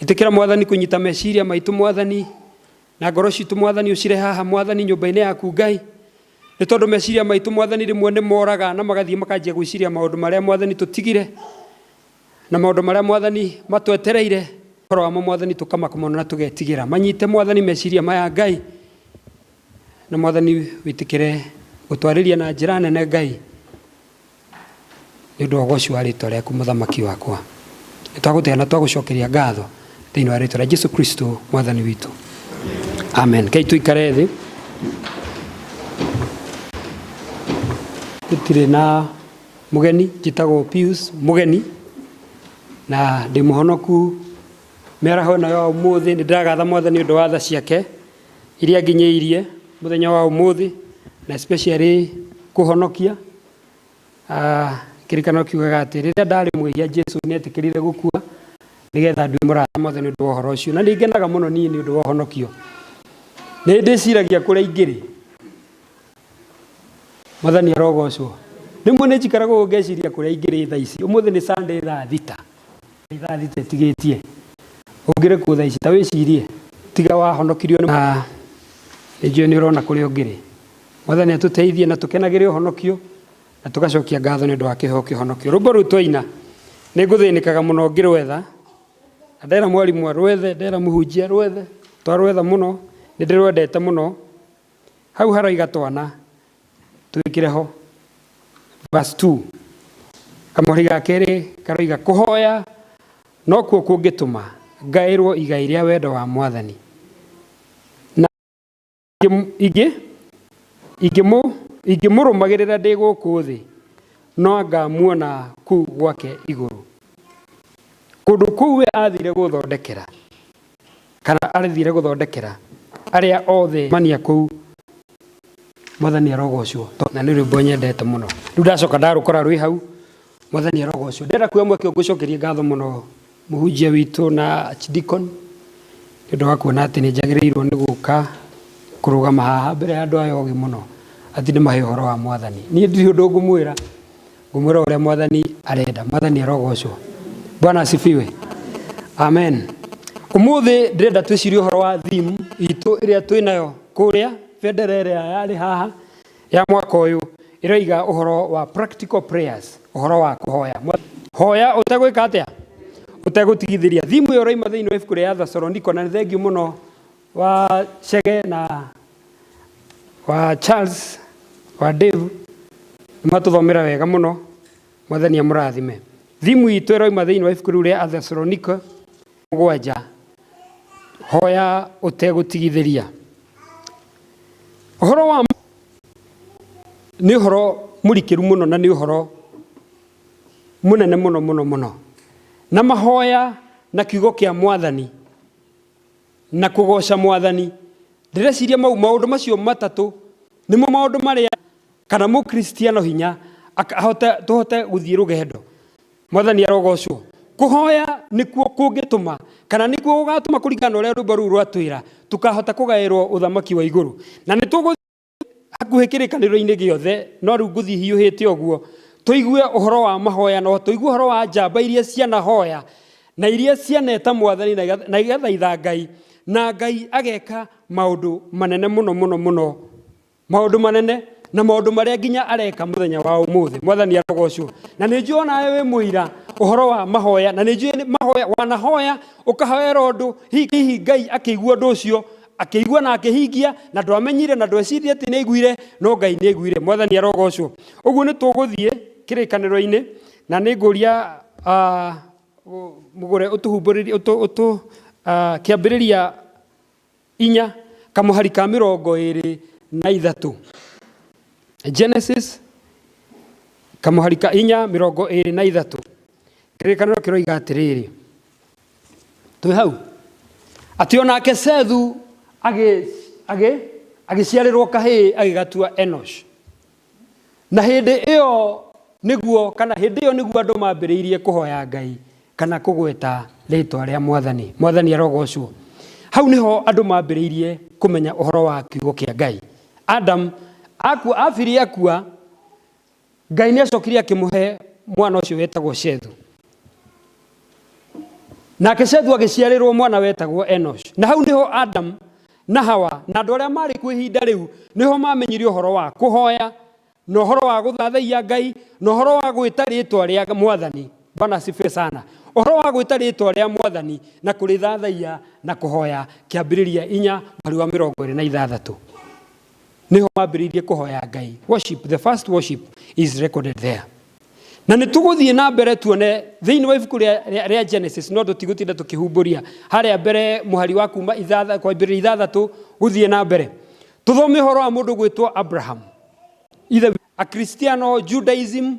Ĩtĩkĩra Mwathani kũnyita meciria maitũ Mwathani na ngoro citũ Mwathani, ũcire haha Mwathani nyũmba-inĩ yaku Ngai, nĩ tondũ meciria maitũ Mwathani rĩmwe nĩ moraga na magathiĩ makanjia gwĩciria maũndũ marĩa Mwathani tũtigire na maũndũ marĩa Mwathani matwetereire, ũhoro wamo Mwathani tũkamaka mũno na tũgetigĩra. Manyite Mwathani meciria maya Ngai, na Mwathani wĩtĩkĩre gũtwarĩria na njĩra nene Ngai, nĩ ũndũ wa ũgoci wa rĩtwa rĩaku mũthamaki wakwa. Nĩ twagũtĩa na twagũcokeria ngatho thĩinĩ wa rĩtwa rĩa Jesu Kristo Mwathani witũ, amen. Ngai tũikare thĩ, tũtirĩ na mũgeni. Njĩtagwo Pius Mũgeni na ndĩ mũhonoku mĩaraho ĩno ya ũmũthĩ. Nĩ ndĩragatha Mwathani ũndũ wa tha ciake iria nginyĩirie mũthenya wa ũmũthĩ, na especially kũhonokia. Kĩrĩkanĩro kiugaga atĩ rĩrĩa ndarĩ mwĩhia Jesu nĩ etĩkĩrire gũkua nĩgetha ndue mũrata Mwathani ũndũ wa ũhoro ũcio, na nĩ ngenaga mũno niĩ nĩ ũndũ wa ũhonokio. Nĩ ndĩciragia kũrĩa ingĩrĩ. Mwathani arogocwo. Rĩmwe nĩ njikaraga ũguo ngeciria kũrĩa ingĩrĩ thaa ici. Ũmũthĩ nĩ Sunday thaa thita. Thaa thita ĩtigĩtie. Ũngĩrĩ kũ thaa ici? Ta wĩcirie. Tiga wahonokirio nĩ nĩ njũĩ nĩ ũrona kũrĩa ũngĩrĩ. Mwathani atũteithie na tũkenagĩre ũhonokio na tũgacokia ngatho nĩ ũndũ wa kĩheo kĩhonokio. Rwĩmbo rũu twaina nĩ ngũthĩnĩkaga mũno ngĩrwetha. Na ndera mwarimũ arwethe, ndera mũhunjia arwethe, twarwetha mũno, nĩ ndĩrwendete mũno. Hau haroiga twana twĩkĩre ho verse 2, kamũhari ga kerĩ karoiga kũhoya nokuo kũngĩtũma ngaĩrwo igai rĩa wendo wa Mwathani, na ingĩmũrũmagĩrĩra ndĩ gũkũ thĩ no ngamuona kũu gwake igũrũ. Kũndũ kũu we athire gũthondekera, kana athire gũthondekera arĩa othe mania kũu. Mwathani arogocwo, na nĩ rwĩmbo nyendete mũno. Rĩu ndacoka ndarũkora rwĩ hau. Mwathani arogocwo. Ndĩrenda kuoya mweke ũyũ ngũcokerie ngatho mũno mũhunjia witũ na archdeacon nĩ ũndũ wa kuona atĩ nĩ njagĩrĩirwo nĩ gũka kũrũgama haha mbere ya andũ aya ogĩ mũno atĩ ndĩmahe ũhoro wa Mwathani. Niĩ ndirĩ ũndũ ngũmwĩra, ngũmwĩra ũrĩa Mwathani arenda. Mwathani arogocwo. Bwana asifiwe. Amen. Ũmũthĩ ndĩrenda twĩcirie ũhoro wa theme itũ ĩrĩa twĩnayo kũrĩa bendera ĩrĩa yarĩ haha ya mwaka ũyũ, ĩroiga ũhoro wa practical prayers, ũhoro wa kũhoya. Hoya ũtegwĩka atĩa? Ũtegũtigithĩria. Theme ĩyo ĩroima thĩinĩ wa ibuku rĩa Thessaloniko, na nĩ thengiũ mũno wa Chege na wa Charles wa Dave, nĩ matũthomera wega mũno. Mwathani amũrathime. Theme itũ ĩroima thĩinĩ wa ibuku rĩu rĩa Thessaloniko 7, hoya ũtegũtigithĩria. Ũhoro wa nĩ ũhoro mũrikĩru mũno na nĩ ũhoro mũnene mũno mũno mũno, na mahoya na kiugo kĩa Mwathani na kũgoca Mwathani, ndĩreciria mau maũndũ macio matatũ nĩmo maũndũ marĩa kana mũkristiano hinya ahote tũhote gũthiĩ rũgendo. Mwathani arogocwo. Kũhoya nĩkuo kũngĩtũma kana nĩkuo gũgatũma, kũringana na ũrĩa rwĩmbo rũu rwatwĩra, tũkahota kũgaĩrwo ũthamaki wa igũrũ. Na nĩ tũgũthiĩ hakuhĩ kĩrĩkanĩro-inĩ gĩothe, no rĩu ngũthiĩ hiũhĩte ũguo tũigue ũhoro wa mahoya, no tũigue ũhoro wa njamba iria cianahoya na iria cianeta Mwathani na igathaitha Ngai, na Ngai ageka maũndũ manene mũno mũno mũno, maũndũ manene na maũndũ marĩa nginya areka mũthenya wa ũmũthĩ. Mwathani arogocwo. Na nĩ njũĩ onawe wĩ mũira ũhoro wa mahoya, na nĩ njũĩ mahoya wanahoya ũkahoera ũndũ, hihi Ngai akĩigua ũndũ ũcio, akĩigua na akĩhingia, na ndwamenyire na ndwecirie atĩ nĩ aiguire, no Ngai nĩ aiguire. Mwathani arogocwo. Ũguo nĩ tũgũthiĩ kĩrĩkanĩro-inĩ, na nĩ ngũria mũgũre ũtũhumbũrĩrie ũtũ Kĩambĩrĩria 4 kamũhari ka 23, Genesis kamũhari ka 4 23. Kĩrĩkanĩro kĩroiga atĩrĩrĩ, twĩ hau, atĩ onake Sethu agĩciarĩrwo kahĩĩ agĩgatua Enosh. Na hĩndĩ ĩyo Nĩguo kana hĩndĩ ĩyo nĩguo andũ mambĩrĩirie kũhoya Ngai kana kũgweta rĩtwa rĩa Mwathani. Mwathani arogocwo. Hau nĩho andũ mambĩrĩirie kũmenya ũhoro wa kiugo kĩa Ngai. Adam akua, Abili akua, Ngai nĩ acokire akĩmũhe mwana ũcio wetagwo Shethu. Nake Shethu agĩciarĩrwo mwana wetagwo Enosh. Na hau nĩho Adam na Hawa na andũ arĩa marĩ kuo ihinda rĩu nĩho mamenyire ũhoro wa kũhoya na ũhoro wa gũthathaiya Ngai na ũhoro wa gwĩta rĩtwa rĩa Mwathani. Bwana asifiwe sana. Ũhoro wa gwĩta rĩtwa rĩa Mwathani na kũrĩthathaiya na kũhoya, Kĩambĩrĩria inya mũhari wa 26. Nĩho mambĩrĩirie kũhoya Ngai. Worship, the first worship is recorded there. Na nĩ tũgũthiĩ na mbere tuone thĩinĩ wa ibuku rĩa Genesis, no tũtigũtinda tũkĩhumbũria harĩa mbere mũhari wa kuma kwambĩrĩria 6 gũthiĩ na mbere. Tũthome ũhoro wa mũndũ gwĩtwo Abraham. Ithe Akristiano, Judaism,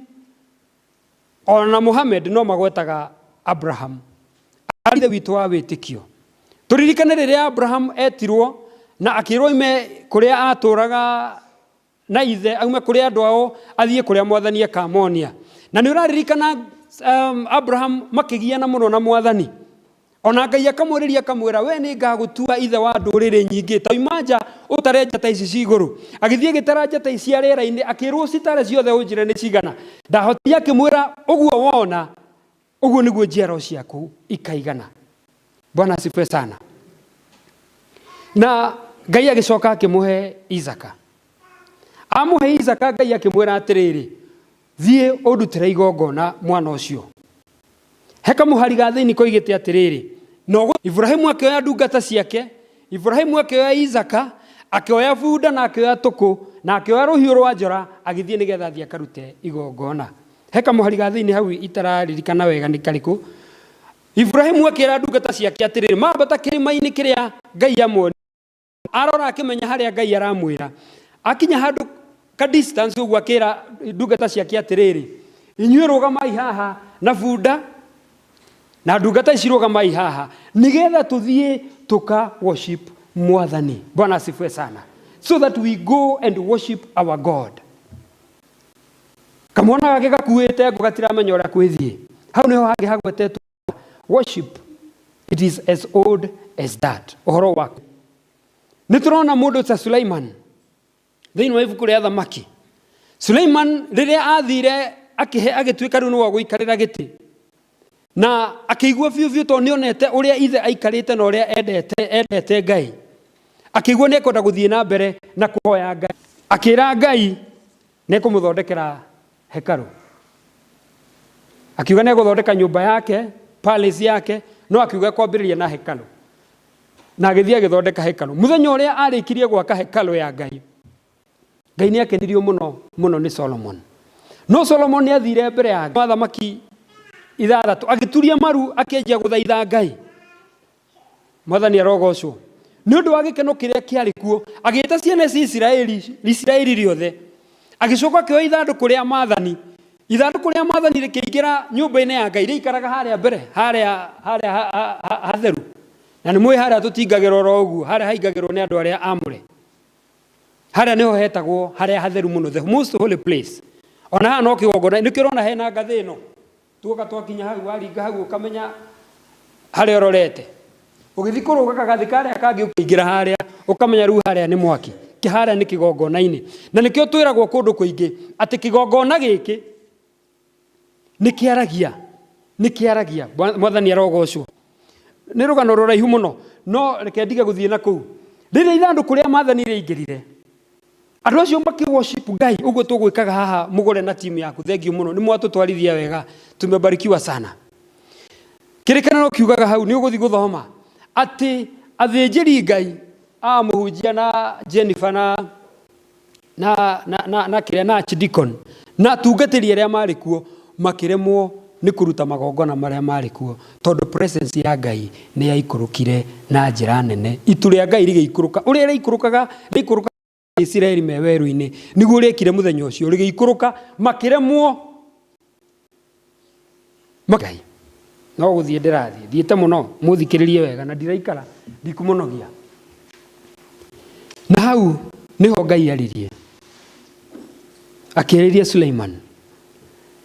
ona Muhammad no magwetaga Abraham. Arĩ ithe witũ wa wĩtĩkio. Tũririkane rĩrĩa Abraham etirwo na akĩrwo aime kũrĩa atũraga na ithe, aume kũrĩa andũ ao athiĩ kũrĩa Mwathani akamonia. Na nĩ ũraririkana Abraham makĩgiana mũno na Mwathani. Ona Ngai akamwĩrĩria akamwĩra, we nĩ ngagũtua ithe wa ndũrĩrĩ nyingĩ, ta oima nja ũtare njata ici ci igũrũ. Agĩthiĩ agĩtara njata ici cia rĩera-inĩ, akĩrwo citare ciothe ũnjĩre nĩ cigana. Ndahotire, akĩmwĩra ũguo wona, ũguo nĩguo njiaro ciaku ikaigana. Bwana asifiwe sana. Na Ngai agĩcoka akĩmũhe Isaka. Amũhe Isaka, Ngai akĩmwĩra atĩrĩrĩ, thiĩ ũndutĩre igongona mwana ũcio. He kamũhari ga thĩinĩ koigĩte atĩrĩrĩ, no Ibrahimu akĩoya ndungata ciake, Ibrahimu akĩoya Isaka, akĩoya bunda na akĩoya tũkũ na akĩoya rũhiũ rwa njora, agĩthiĩ nĩgetha athiĩ akarute igongona. He kamũhari ga thĩinĩ hau itararirikana wega nĩ karĩkũ. Ibrahimu akĩra ndungata ciake atĩrĩrĩ, mambata kĩrĩma-inĩ kĩrĩa Ngai amuonirie. Arora akĩmenya harĩa Ngai aramwĩra. Akinya handũ ka distance ũguo akĩra ndungata ciake atĩrĩrĩ, inyuĩ rũgamai haha na bunda na ndungata ici rũgamai haha nĩgetha tũthiĩ tũka worship Mwathani. Bwana asifiwe sana. So that we go and worship our God. Kamwana gake gakuĩte ngũ gatiramenya ũrĩa kwĩthiĩ. Hau nĩho hangĩ hagwetetwo worship. It is as old as that. Ũhoro waku. Nĩ tũrona mũndũ ta Suleiman thĩinĩ wa ibuku rĩa Thamaki. Suleiman rĩrĩa athire akĩhe agĩtuĩka rĩu nĩwe ũgũikarĩra gĩtĩ na akĩigua biũ biũ tondũ nĩonete ũrĩa ithe aikarĩte na ũrĩa endete Ngai, akĩigua nĩ ekwenda gũthiĩ na mbere na kũhoya Ngai. Akĩra Ngai nĩ ekũmũthondekera hekarũ. Akiuga nĩ egũthondeka nyũmba yake, palace yake, no akiuga ekwambĩrĩria na hekarũ. Na agĩthiĩ agĩthondeka hekarũ. Mũthenya ũrĩa arĩkirie gwaka hekarũ ya Ngai, Ngai nĩ akenirio mũno mũno nĩ Solomon. No Solomon nĩ athire mbere ya athamaki 6, agĩturia maru akĩanjia gũthaitha Ngai. Mwathani arogocwo. Nĩ ũndũ wa gĩkeno kĩrĩa kĩarĩ kuo, agĩĩta ciana cia Isiraeli, Isiraeli rĩothe. Agĩcoka akĩoya ithandũkũ rĩa maathani. Ithandũkũ rĩa maathani rĩkĩingĩra nyũmba-inĩ ya Ngai, rĩikaraga harĩa mbere, harĩa hatheru. Na nĩ mũĩ harĩa tũtingagĩrwo oro ũguo, harĩa haingagĩrwo nĩ andũ arĩa amũre. Harĩa nĩho hetagwo harĩa hatheru mũno, the most holy place. Ona haha no kĩgongona, nĩkĩo ũrona hena ngathĩ ĩno. Tuoka twakinya hau, waringa hau ũkamenya harĩa ũrorete. Ũgĩthiĩ kũrũga kagathĩ karĩa kangĩ ũkĩingĩra harĩa, ũkamenya rĩu harĩa nĩ mwaki. Harĩa nĩ kĩgongona-inĩ. Na nĩkĩo twĩragwo kũndũ kũingĩ atĩ kĩgongona gĩkĩ nĩ kĩaragia, nĩ kĩaragia. Mwathani arogocwo. Nĩ rũgano rũraihu mũno, no reke ndige gũthiĩ na kũu. Rĩrĩa ithandũkũ rĩa maathani rĩaingĩrire, andũ acio makĩ worship Ngai ũguo tũgwĩkaga haha mũgũre na timu yaku. Thengiũ mũno, nĩ mwatũtwarithia wega, tumebarikiwa sana. Kĩrĩkanĩro kiugaga hau, nĩ ũgũthiĩ gũthoma atĩ athĩnjĩri Ngai a mũhunjia na Jennifer na kĩrĩa na archdeacon na atungatĩri arĩa marĩ kuo makĩremwo nĩ kũruta magongona marĩa marĩ kuo tondũ presence ya Ngai nĩ yaikũrũkire na njĩra nene. Itu rĩa Ngai rĩgĩikũrũka, ũrĩa rĩikũrũkaga, rĩikũrũkaga Isiraeli me werũ-inĩ, nĩguo rĩekire mũthenya ũcio, rĩgĩikũrũka makĩremwo Ngai. No gũthiĩ ndĩrathiĩ, thiĩte mũno, mũthikĩrĩrie wega na ndiraikara, ndikũmũnogia. Na hau nĩho Ngai aririe, akĩarĩria Suleiman.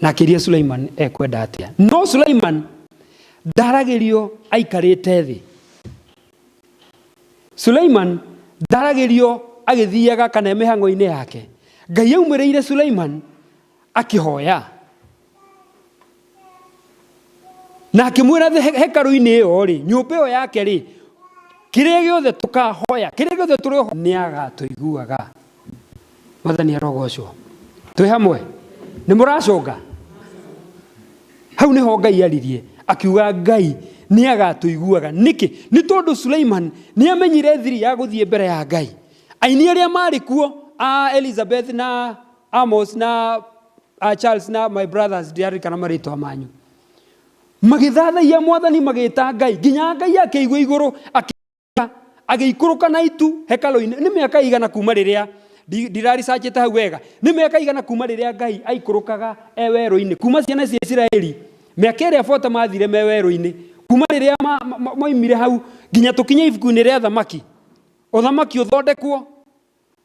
Na akĩria Suleiman ekwenda atĩa. No Suleiman ndaragĩrio aikarĩte thĩ. Suleiman ndaragĩrio agĩthiaga kana mĩhang'o-inĩ yake. Ngai aumĩrĩire Suleiman akĩhoya. Na akĩmwĩra hekarũ-inĩ ĩyo rĩ, nyũmba ĩyo yake rĩ, kĩrĩa gĩothe tũkahoya, kĩrĩa gĩothe tũrĩhoya nĩ agatũiguaga. Mwathani arogocwo. Twĩ hamwe? Nĩ mũracũnga? Hau nĩho Ngai aririe akiuga Ngai nĩ agatũiguaga. Nĩkĩ? Nĩ tondũ Suleiman nĩ amenyire thiri ya gũthiĩ mbere ya Ngai. Aini arĩa marĩ kuo a Elizabeth na Amos na a Charles na my brothers ndiaririkana marĩtwa manyu, magĩthathaiya Mwathani, magĩta Ngai nginya Ngai akĩigua igũrũ, agĩikũrũka na itu hekalũ-inĩ. Nĩ mĩaka igana kuma rĩrĩa ndiraricachĩte hau wega, nĩ mĩaka igana kuma rĩrĩa Ngai aikũrũkaga e werũ-inĩ, kuma ciana cia Isiraeli mĩaka ĩrĩa 40 mathire me werũ-inĩ, kuma rĩrĩa moimire hau nginya tũkinye ibuku-inĩ rĩa Thamaki, ũthamaki ũthondekwo,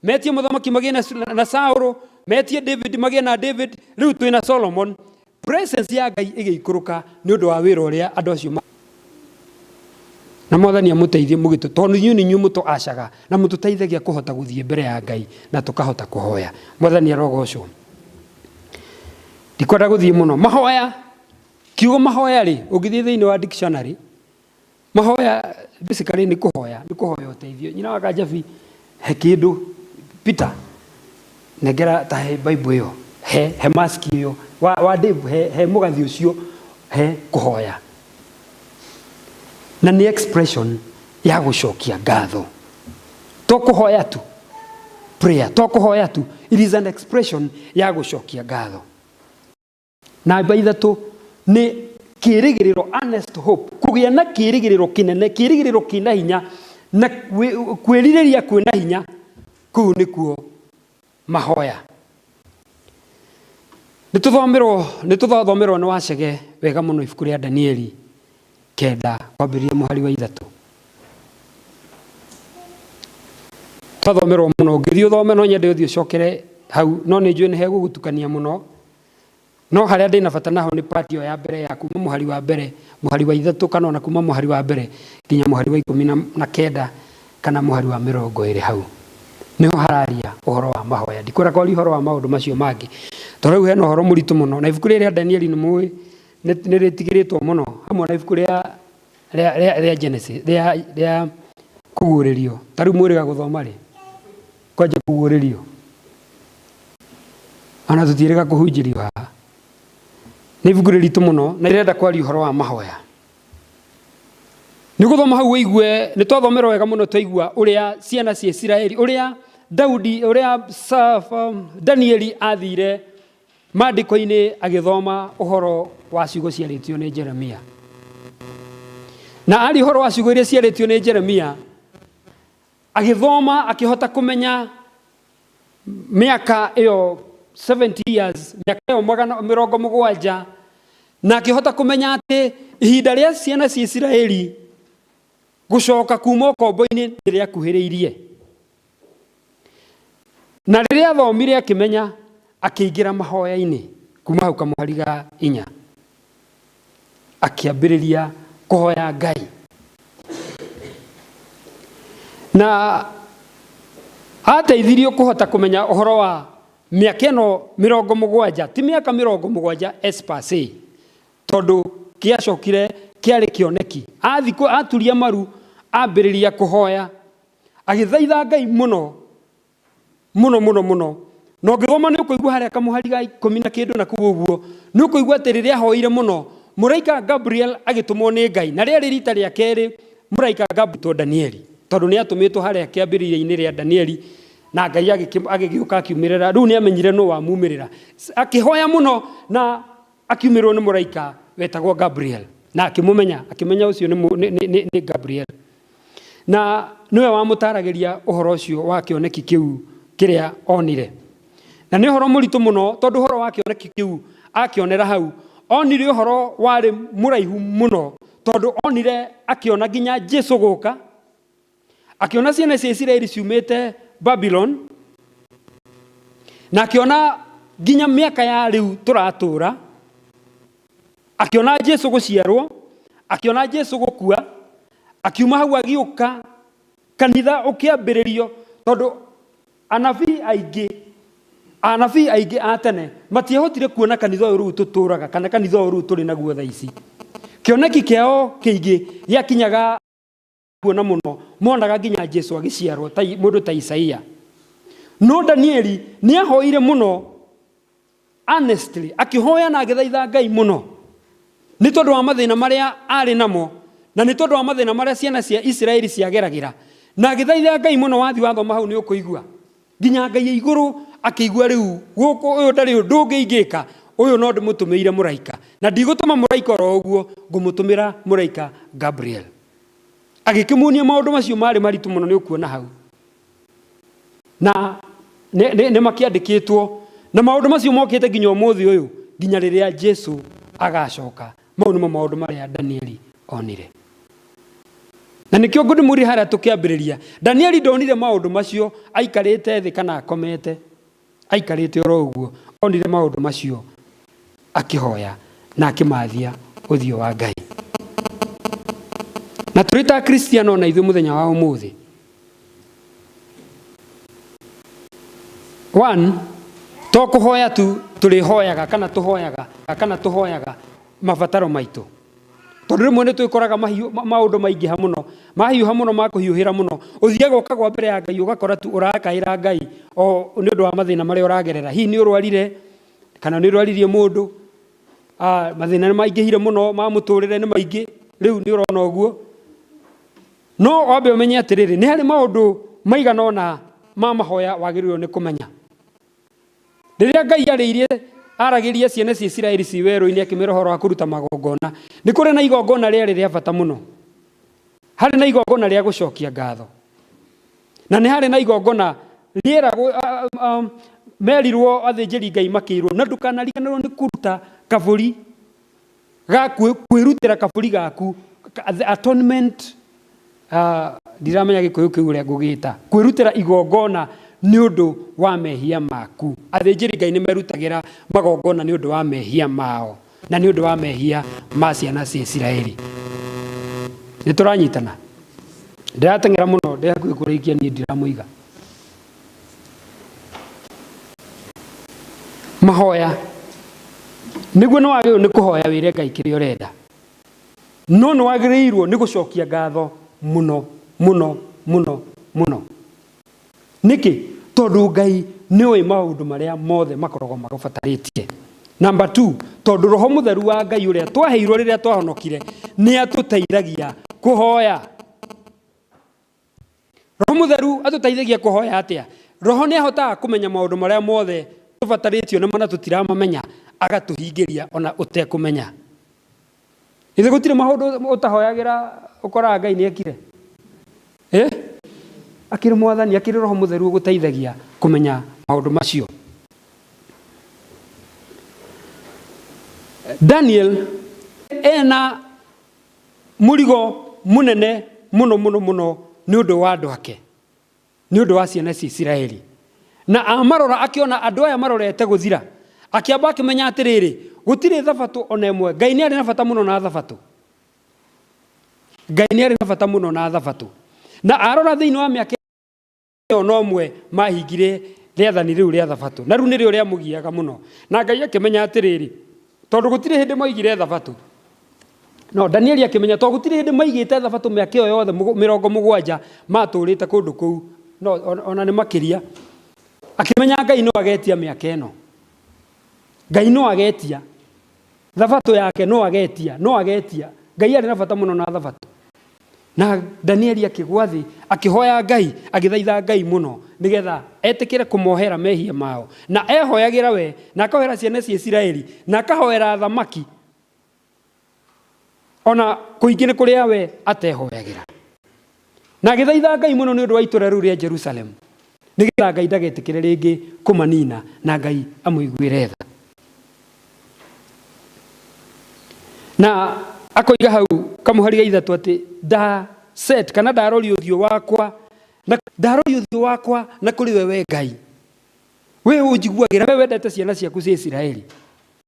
metie mũthamaki magĩe na Saũlũ, metie David magĩe na David, rĩu twĩna Solomon. Presence ya Ngai ĩgĩikũrũka nĩ ũndũ wa wĩra ũrĩa andũ acio na Mwathani amũteithie mũgĩtũ, tondũ inyuĩ nĩ inyuĩ mũtũacaga na mũtũteithagia kũhota gũthiĩ mbere ya Ngai na tũkahota kũhoya. Mwathani arogocwo. Ndikwenda gũthiĩ mũno. Mahoya, kiugo mahoya rĩ, ũngĩthiĩ thĩinĩ wa dictionary, mahoya basically nĩ kũhoya, nĩ kũhoya ũteithio. Nyina wa Kanjabi, he kĩndũ, Peter, nengera ta he Bible ĩyo, he mask ĩyo, wa Dave, he mũgathĩ ũcio, he kũhoya. Na nĩ expression ya gũcokia ngatho. To kũhoya tu, prayer, to kũhoya tu, it is an expression ya gũcokia ngatho. Namba ithatũ nĩ kĩrĩgĩrĩro, earnest hope, kũgĩa na kĩrĩgĩrĩro kĩnene, kĩrĩgĩrĩro kĩna hinya na kwĩrirĩria kwĩna hinya, kũu nĩkuo mahoya. Nĩ tũthomerwo nĩ Wacege wega mũno ibuku rĩa Danieli 9 kwambĩrĩria mũhari wa 3. Twathomerwo mũno, ũngĩthiĩ ũthome no nyende ũthiĩ ũcokere hau, no nĩ njũĩ nĩ hegũgũtukania mũno. No harĩa ndĩna bata naho nĩ part ĩyo ya mbere ya kuma mũhari wa mbere, mũhari wa 3 kana ona kuma mũhari wa mbere nginya mũhari wa 19 kana mũhari wa 20 hau. Niho hararia ũhoro wa mahoya. Ndikwenda kwaria ũhoro wa maũndũ macio mangĩ, tondũ rĩu hena ũhoro mũritũ mũno. Na ibuku rĩrĩ rĩa Danieli nĩ mũĩ nĩ rĩtigĩrĩtwo mũno hamwe na ibuku rĩa Genesis, rĩa kũguũrĩrio. Ta rĩu mwĩrĩga gũthoma rĩ, kwanja kũguũrĩrio. Ona tũtiĩrĩga kũhunjĩrio haha. Nĩ ibuku rĩritũ mũno na rĩrenda kwaria ũhoro wa mahoya. Nĩ gũthoma hau ũigue, nĩ twathomerwo wega mũno twaigua ũrĩa ciana cia Isiraeli, ũrĩa Daudi, ũrĩa Danieli athire maandĩko-inĩ agĩthoma ũhoro wa ciugo ciarĩtio nĩ Jeremia. Na aria ũhoro wa ciugo iria ciarĩtio nĩ Jeremia, agĩthoma akĩhota kũmenya mĩaka ĩyo 70 years, mĩaka ĩyo magana mĩrongo mũgwanja, na akĩhota kũmenya atĩ ihinda rĩa ciana cia Isiraeli gũcoka kuma ũkombo-inĩ nĩ rĩakuhĩrĩirie. Na rĩrĩa athomire akĩmenya, akĩingĩra mahoya-inĩ kuma hau kamũhari ga 4, akĩambĩrĩria kũhoya Ngai. Na ateithirio kũhota kũmenya ũhoro wa mĩaka ĩno 70, ti mĩaka 70 as per se, tondũ kĩacokire kĩarĩ kĩoneki. Aturia maru, ambĩrĩria kũhoya, agĩthaitha Ngai mũno mũno mũno mũno. Na ũngĩthoma nĩ ũkũigua harĩa kamũhari ga 10 na kĩndũ na kũu ũguo, nĩ ũkũigua atĩ rĩrĩa ahoire mũno, mũraika Gabriel agĩtũmwo nĩ Ngai, na rĩarĩ rita rĩa kerĩ mũraika Gabriel Danieli, tondũ nĩ atũmĩtwo harĩa kĩambĩrĩria-inĩ rĩa Danieli, na Ngai agĩgĩũka akiumĩrĩra. Rĩu nĩ amenyire nũ wamumĩrĩra. Akĩhoya mũno na akiumĩrĩrwo nĩ mũraika wetagwo Gabriel, na akĩmũmenya, akĩmenya ũcio nĩ Gabriel. Na nĩwe wamũtaragĩria ũhoro ũcio wa kĩoneki kĩu kĩrĩa onire. Na nĩ ũhoro mũritũ mũno, tondũ ũhoro wa kĩoneki kĩu akĩonera hau, onire ũhoro warĩ mũraihu mũno, tondũ onire akĩona nginya Jesu gũka, akĩona ciana cia Isiraeli ciumĩte Babylon, na akĩona nginya mĩaka ya rĩu tũratũra. Akĩona Jesu gũciarwo, akĩona Jesu gũkua, akiuma hau agĩũka kanitha ũkĩambĩrĩrio, tondũ anabii aingĩ, anabii aingĩ a tene matiahotire kuona kanitha ũyũ rĩu tũtũraga kana kanitha ũyũ rĩu tũrĩ naguo thaa ici. Kĩoneki kĩao kĩingĩ gĩakinyaga kuona mũno, monaga nginya Jesu agĩciarwo ta mũndũ ta Isaia. No Danieli nĩ ahoire mũno honestly, akĩhoya na agĩthaitha Ngai mũno nĩ tondũ wa mathĩna marĩa arĩ namo na nĩ tondũ wa mathĩna marĩa ciana cia Isiraeli ciageragĩra, na agĩthaitha Ngai mũno. Wathiĩ wathoma hau nĩ ũkũigua nginya Ngai igũrũ akĩigua rĩu gũkũ ũyũ ndarĩ ũndũ ũngĩ ingĩka, ũyũ no ndĩmũtũmĩire mũraika, na ndigũtũma mũraika oro ũguo, ngũmũtũmĩra mũraika Gabriel. Agĩkĩmuonia maũndũ macio marĩ maritũ mũno, nĩ ũkuona hau na nĩ makĩandĩkĩtwo, na maũndũ macio mokĩte nginya ũmũthĩ ũyũ, nginya rĩrĩa Jesu agacoka. Mau nĩmo maũndũ marĩa Danieli onire, na nĩkĩo ngũndĩmũria harĩa tũkĩambĩrĩria. Danieli ndonire maũndũ macio aikarĩte thĩ kana akomete, aikarĩte oro ũguo. Onire maũndũ macio akĩhoya na akĩmathia ũthiũ wa Ngai. Na tũrĩ ta Akristiano ona ithuĩ mũthenya wa ũmũthĩ, one, to kũhoya tu tũrĩhoyaga kana tũhoyaga kana tũhoyaga mabataro maitũ, tondũ rĩmwe nĩ twĩkoraga maũndũ maingĩha mũno, mahiũha mũno, makũhiũhĩra mũno, ũthiaga ũkagwa mbere ya Ngai, ũgakora tu ũrakaĩra Ngai o nĩ ũndũ wa mathĩna marĩa ũragerera. Hihi nĩ ũrwarire kana nĩ ũrwaririe mũndũ, mathĩna nĩ maingĩhire mũno ma mũtũrĩre nĩ maingĩ, rĩu nĩ ũrona ũguo. No wambe ũmenye atĩrĩrĩ, nĩ harĩ maũndũ maigana ũna ma mahoya wagĩrĩirwo nĩ kũmenya. Rĩrĩa Ngai arĩirie aragĩria ciana cia Isiraeli ci werũ-inĩ akĩmera ũhoro wa kũruta magongona, nĩ kũrĩ na igongona rĩarĩ rĩa bata mũno. Harĩ na igongona rĩa gũcokia ngatho, na nĩ harĩ na igongona rĩeragwo, merirwo athĩnjĩri Ngai makĩrwo, na ndũkanariganĩrwo nĩ kũruta kabũri ga kwĩrutĩra kabũri gaku, the atonement, ndiramenya gĩkũyũ kĩu ũrĩa ngũgĩta, kwĩrutĩra igongona nĩ ũndũ wa mehia maku. Athĩnjĩri Ngai nĩ merutagĩra magongona nĩ ũndũ wa mehia mao na nĩ ũndũ wa mehia ma ciana cia Isiraeli. Nĩ tũranyitana? Ndĩrateng'era mũno, ndĩ hakuhĩ kũrĩkia, niĩ ndiramũiga. Mahoya nĩguo nĩ wagĩrĩirwo nĩ kũhoya wĩre Ngai kĩrĩa ũrenda, no nĩ wagĩrĩirwo nĩ gũcokia ngatho mũno mũno mũno mũno. Nĩkĩ? Tondũ Ngai nĩ oĩ maũndũ marĩa mothe makoragwo magũbatarĩtie. Number 2, tondũ Roho Mũtheru wa Ngai ũrĩa twaheirwo rĩrĩa twahonokire nĩ atũteithagia kũhoya. Roho Mũtheru atũteithagia kũhoya atĩa? Roho nĩ ahotaga kũmenya maũndũ marĩa mothe tũbatarĩtio nĩmo na tũtiramamenya, agatũhingĩria ona ũtekũmenya. Ithe gũtirĩ maũndũ ũtahoyagĩra ũkoraga Ngai nĩ ekire. Akĩrĩ Mwathani, akĩrĩ Roho Mũtheru ũgũteithagia kũmenya maũndũ macio. Daniel ena mũrigo mũnene mũno mũno mũno nĩ ũndũ wa andũ ake, nĩ ũndũ wa ciana cia Isiraeli. Na amarora akĩona andũ aya marorete gũthira, akĩamba akĩmenya atĩrĩrĩ, gũtirĩ thabatũ ona ĩmwe. Ngai nĩ arĩ na bata mũno na thabatũ. Ngai nĩ arĩ na bata mũno na thabatũ. Na arora thĩinĩ wa mĩaka ĩyo no ũmwe mahingire rĩathani rĩu rĩa thabatũ, na rĩu nĩrĩo rĩamũgiaga mũno. Na Ngai akĩmenya atĩrĩrĩ, tondũ gũtirĩ hĩndĩ moigire thabatũ, no Danieli akĩmenya tondũ gũtirĩ hĩndĩ maigĩte thabatũ mĩaka ĩyo yothe 70 matũrĩte kũndũ kũu, no ona nĩ makĩria. Akĩmenya Ngai no agetia mĩaka ĩno, Ngai no agetia thabatũ yake, no agetia, no agetia. Ngai arĩ na bata mũno na thabatũ. Na Danieli akĩgwa thĩ akĩhoya Ngai, agĩthaitha Ngai mũno nĩgetha etĩkĩre kũmohera mehia mao. Na ehoyagĩra we, na akahoera ciana cia Isiraeli, na akahoera athamaki, ona kũingĩ nĩ kũrĩa we atehoyagĩra. Na agĩthaitha Ngai mũno nĩ ũndũ wa itũũra rĩu rĩa Jerusalemu, nĩgetha Ngai ndagetĩkĩre rĩngĩ kũmanina, na Ngai amũiguĩre tha. Na akoiga hau kamũhari ga 3 atĩ nda set kana ndarori ũthiũ wakwa, na ndarori ũthiũ wakwa na kũrĩ we, we Ngai, we ũnjiguagĩra, we wendete ciana ciaku cia Isiraeli.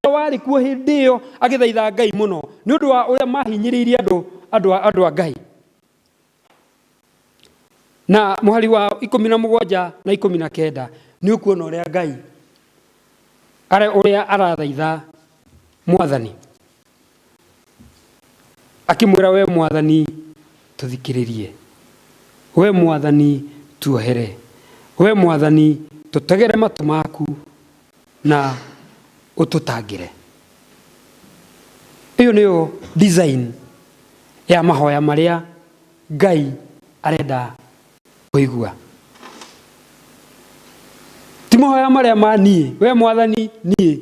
Warĩ kuo hĩndĩ ĩyo agĩthaitha Ngai mũno nĩ ũndũ wa ũrĩa mahinyĩrĩirie andũ andũ a andũ a Ngai. Na mũhari wa 17 na 19 nĩ ũkuona ũrĩa Ngai ũrĩa arathaitha Mwathani, akĩmwĩra, "We Mwathani, tũthikĩrĩrie, we Mwathani, tuohere, we Mwathani, tũtegere matũ maku na ũtũtangĩre." Ĩyo nĩyo design ya mahoya marĩa Ngai arenda kũigua, ti mahoya marĩa ma niĩ, "We Mwathani, niĩ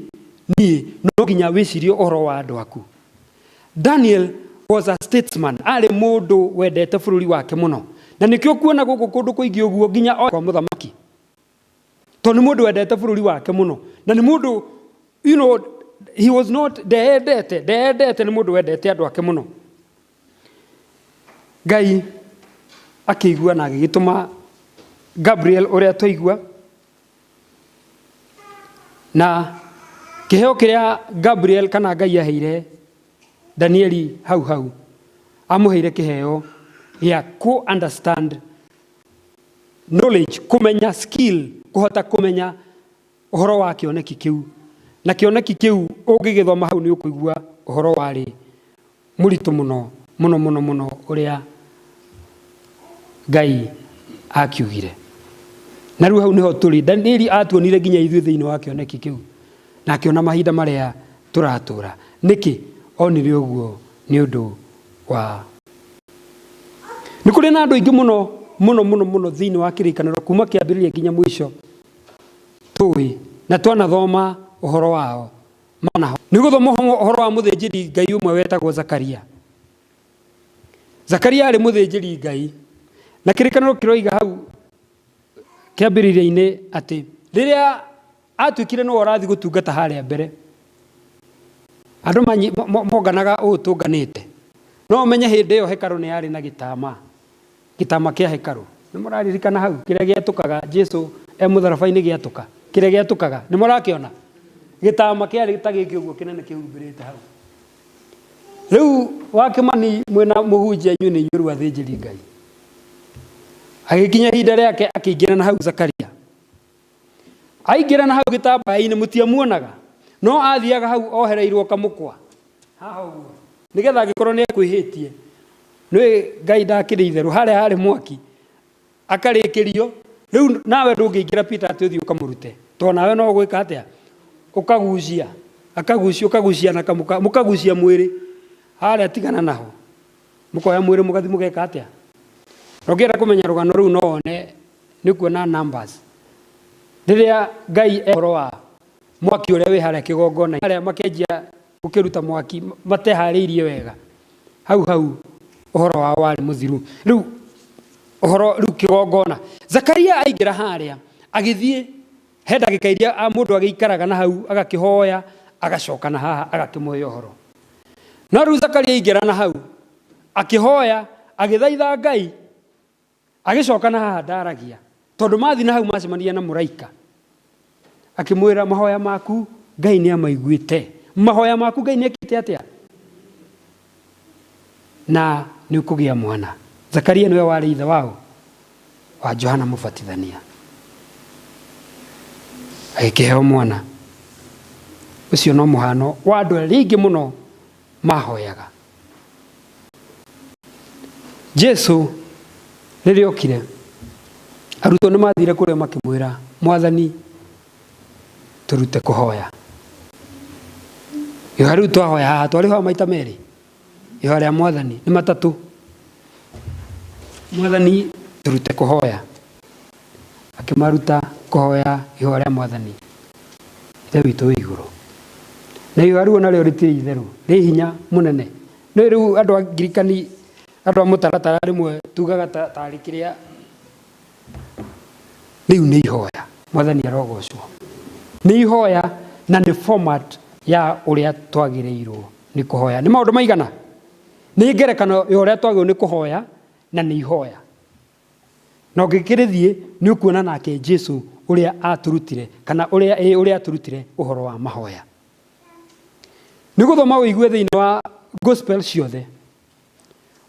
niĩ." No nginya wĩcirie ũhoro wa andũ aku. Daniel was a statesman, arĩ mũndũ wendete bũrũri wake mũno, na nĩkĩo kuona gũkũ kũndũ kũingĩ ũguo nginya o kwa mũthamaki, tondũ nĩ mũndũ wendete bũrũri wake mũno, na nĩ mũndũ he was not ndeendete ndeendete, nĩ mũndũ wendete andũ ake mũno. Ngai akĩigua na agĩgĩtũma Gabriel ũrĩa twaigua, na kĩheo kĩrĩa Gabriel kana Ngai aheire Danieli hau hau, amũheire kĩheo gĩa kũ understand knowledge, kũmenya skill, kũhota kũmenya ũhoro wa kĩoneki kĩu. Na kĩoneki kĩu ũngĩgĩthoma hau nĩ ũkũigua ũhoro warĩ mũritũ mũno mũno mũno mũno, ũrĩa Ngai akiugire. Na rĩu hau nĩho tũrĩ. Danieli atuonire nginya ithuĩ thĩinĩ wa kĩoneki kĩu, na akĩona mahinda marĩa tũratũra. Nĩkĩ onire ũguo? Nĩ ũndũ wa nĩ kũrĩ na andũ aingĩ mũno mũno mũno mũno thĩinĩ wa Kĩrĩkanĩro kuma kĩambĩrĩria nginya mũico tũĩ na twanathoma ũhoro wao mana. Nĩ gũthoma ũhoro wa mũthĩnjĩri Ngai ũmwe wetagwo Zakaria. Zakaria arĩ mũthĩnjĩri Ngai, na Kĩrĩkanĩro kĩroiga hau kĩambĩrĩria-inĩ atĩ rĩrĩa atuĩkire nĩwe ũrathiĩ gũtungata harĩa mbere, andũ monganaga ũũ tũnganĩte. No ũmenye hĩndĩ ĩyo hekarũ nĩ yarĩ na gĩtama, gĩtama kĩa hekarũ. Nĩ mũraririkana hau kĩrĩa gĩatũkaga Jesu e mũtharaba-inĩ, gĩatũka, kĩrĩa gĩatũkaga? Nĩ mũrakĩona gĩtama kĩarĩ ta gĩkĩ ũguo kĩnene kĩhumbĩrĩte hau. Rĩu wakĩmani mwĩna mũhunjia, inyuĩ nĩ inyuĩ rĩu athĩnjĩri Ngai. Agĩkinya ihinda rĩake, akĩingĩra na hau. Zakaria aingĩra na hau gĩtambaya-inĩ, mũtiamuonaga, no athiaga hau ohereirwo kamũkwa haha ũguo, nĩgetha angĩkorwo nĩ ekwĩhĩtie, nĩ Ngai ndakĩrĩ itherũ, harĩa harĩ mwaki akarĩkĩrio. Rĩu nawe ndũngĩingĩra, Peter, atĩ ũthiĩ ũkamũrute, tondũ nawe no ũgwĩka atĩa? Ũkagucia, akagucia, ũkagucia na kamũka, mũkagucia mwĩrĩ harĩa, tigana naho, mũkoya mwĩrĩ mũgathi mũgeka atĩa? Na ũngĩenda kũmenya rũgano rũu, no wone nĩ kuona Numbers, rĩrĩa Ngai ũhoro wa mwaki ũrĩa wĩ harĩa kĩgongona, harĩa makenjia gũkĩruta mwaki mateharĩirie wega, hau hau ũhoro wao warĩ mũthiru. Rĩu ũhoro rĩu kĩgongona, Zakaria aingĩra harĩa, agĩthiĩ he ndagĩka iria mũndũ agĩikaraga na hau agakĩhoya, agacoka na haha agakĩmũhe ũhoro. No rĩu Zakaria aingĩra na hau akĩhoya, agĩthaitha Ngai, agĩcoka na haha ndaragia, tondũ mathi na hau macemania na mũraika, akĩmwĩra, "Mahoya maku Ngai nĩ amaiguĩte, mahoya maku Ngai nĩ ekĩte atĩa, na nĩ ũkũgĩa mwana." Zakaria nĩwe warĩ ithe wao wa Johana Mũbatithania. Agĩkĩheo mwana ũcio. No mũhano wa andũ arĩa aingĩ mũno mahoyaga. Jesu rĩrĩa okire, arutwo nĩ mathire kũrĩa makĩmwĩra, "Mwathani, tũrute kũhoya." Ihoya rĩu twahoya haha, twarĩhoya maita merĩ. Ihoya rĩa Mwathani nĩ matatũ. "Mwathani, tũrute kũhoya." Akĩmaruta kũhoya ihoya rĩa Mwathani, "Ithe witũ wĩ igũrũ." Na ihoya rĩu onarĩo rĩtirĩ itherũ, rĩ hinya mũnene. Nĩ rĩu andũ a ngirikani, andũ a mũtaratara, rĩmwe tugaga tarĩ kĩrĩa rĩu nĩ ihoya. Mwathani arogocwo. Nĩ ihoya na nĩ format ya ũrĩa twagĩrĩirwo nĩ kũhoya. Nĩ maũndũ maigana, nĩ ngerekano ya ũrĩa twagĩrĩirwo nĩ kũhoya, na nĩ ihoya. Na ũngĩkĩrĩthiĩ nĩ ũkuona nake Jesu ũrĩa aturutire, kana ũrĩa atũrutire ũhoro wa mahoya. Nĩ gũthoma ũigue thĩinĩ wa gospel ciothe.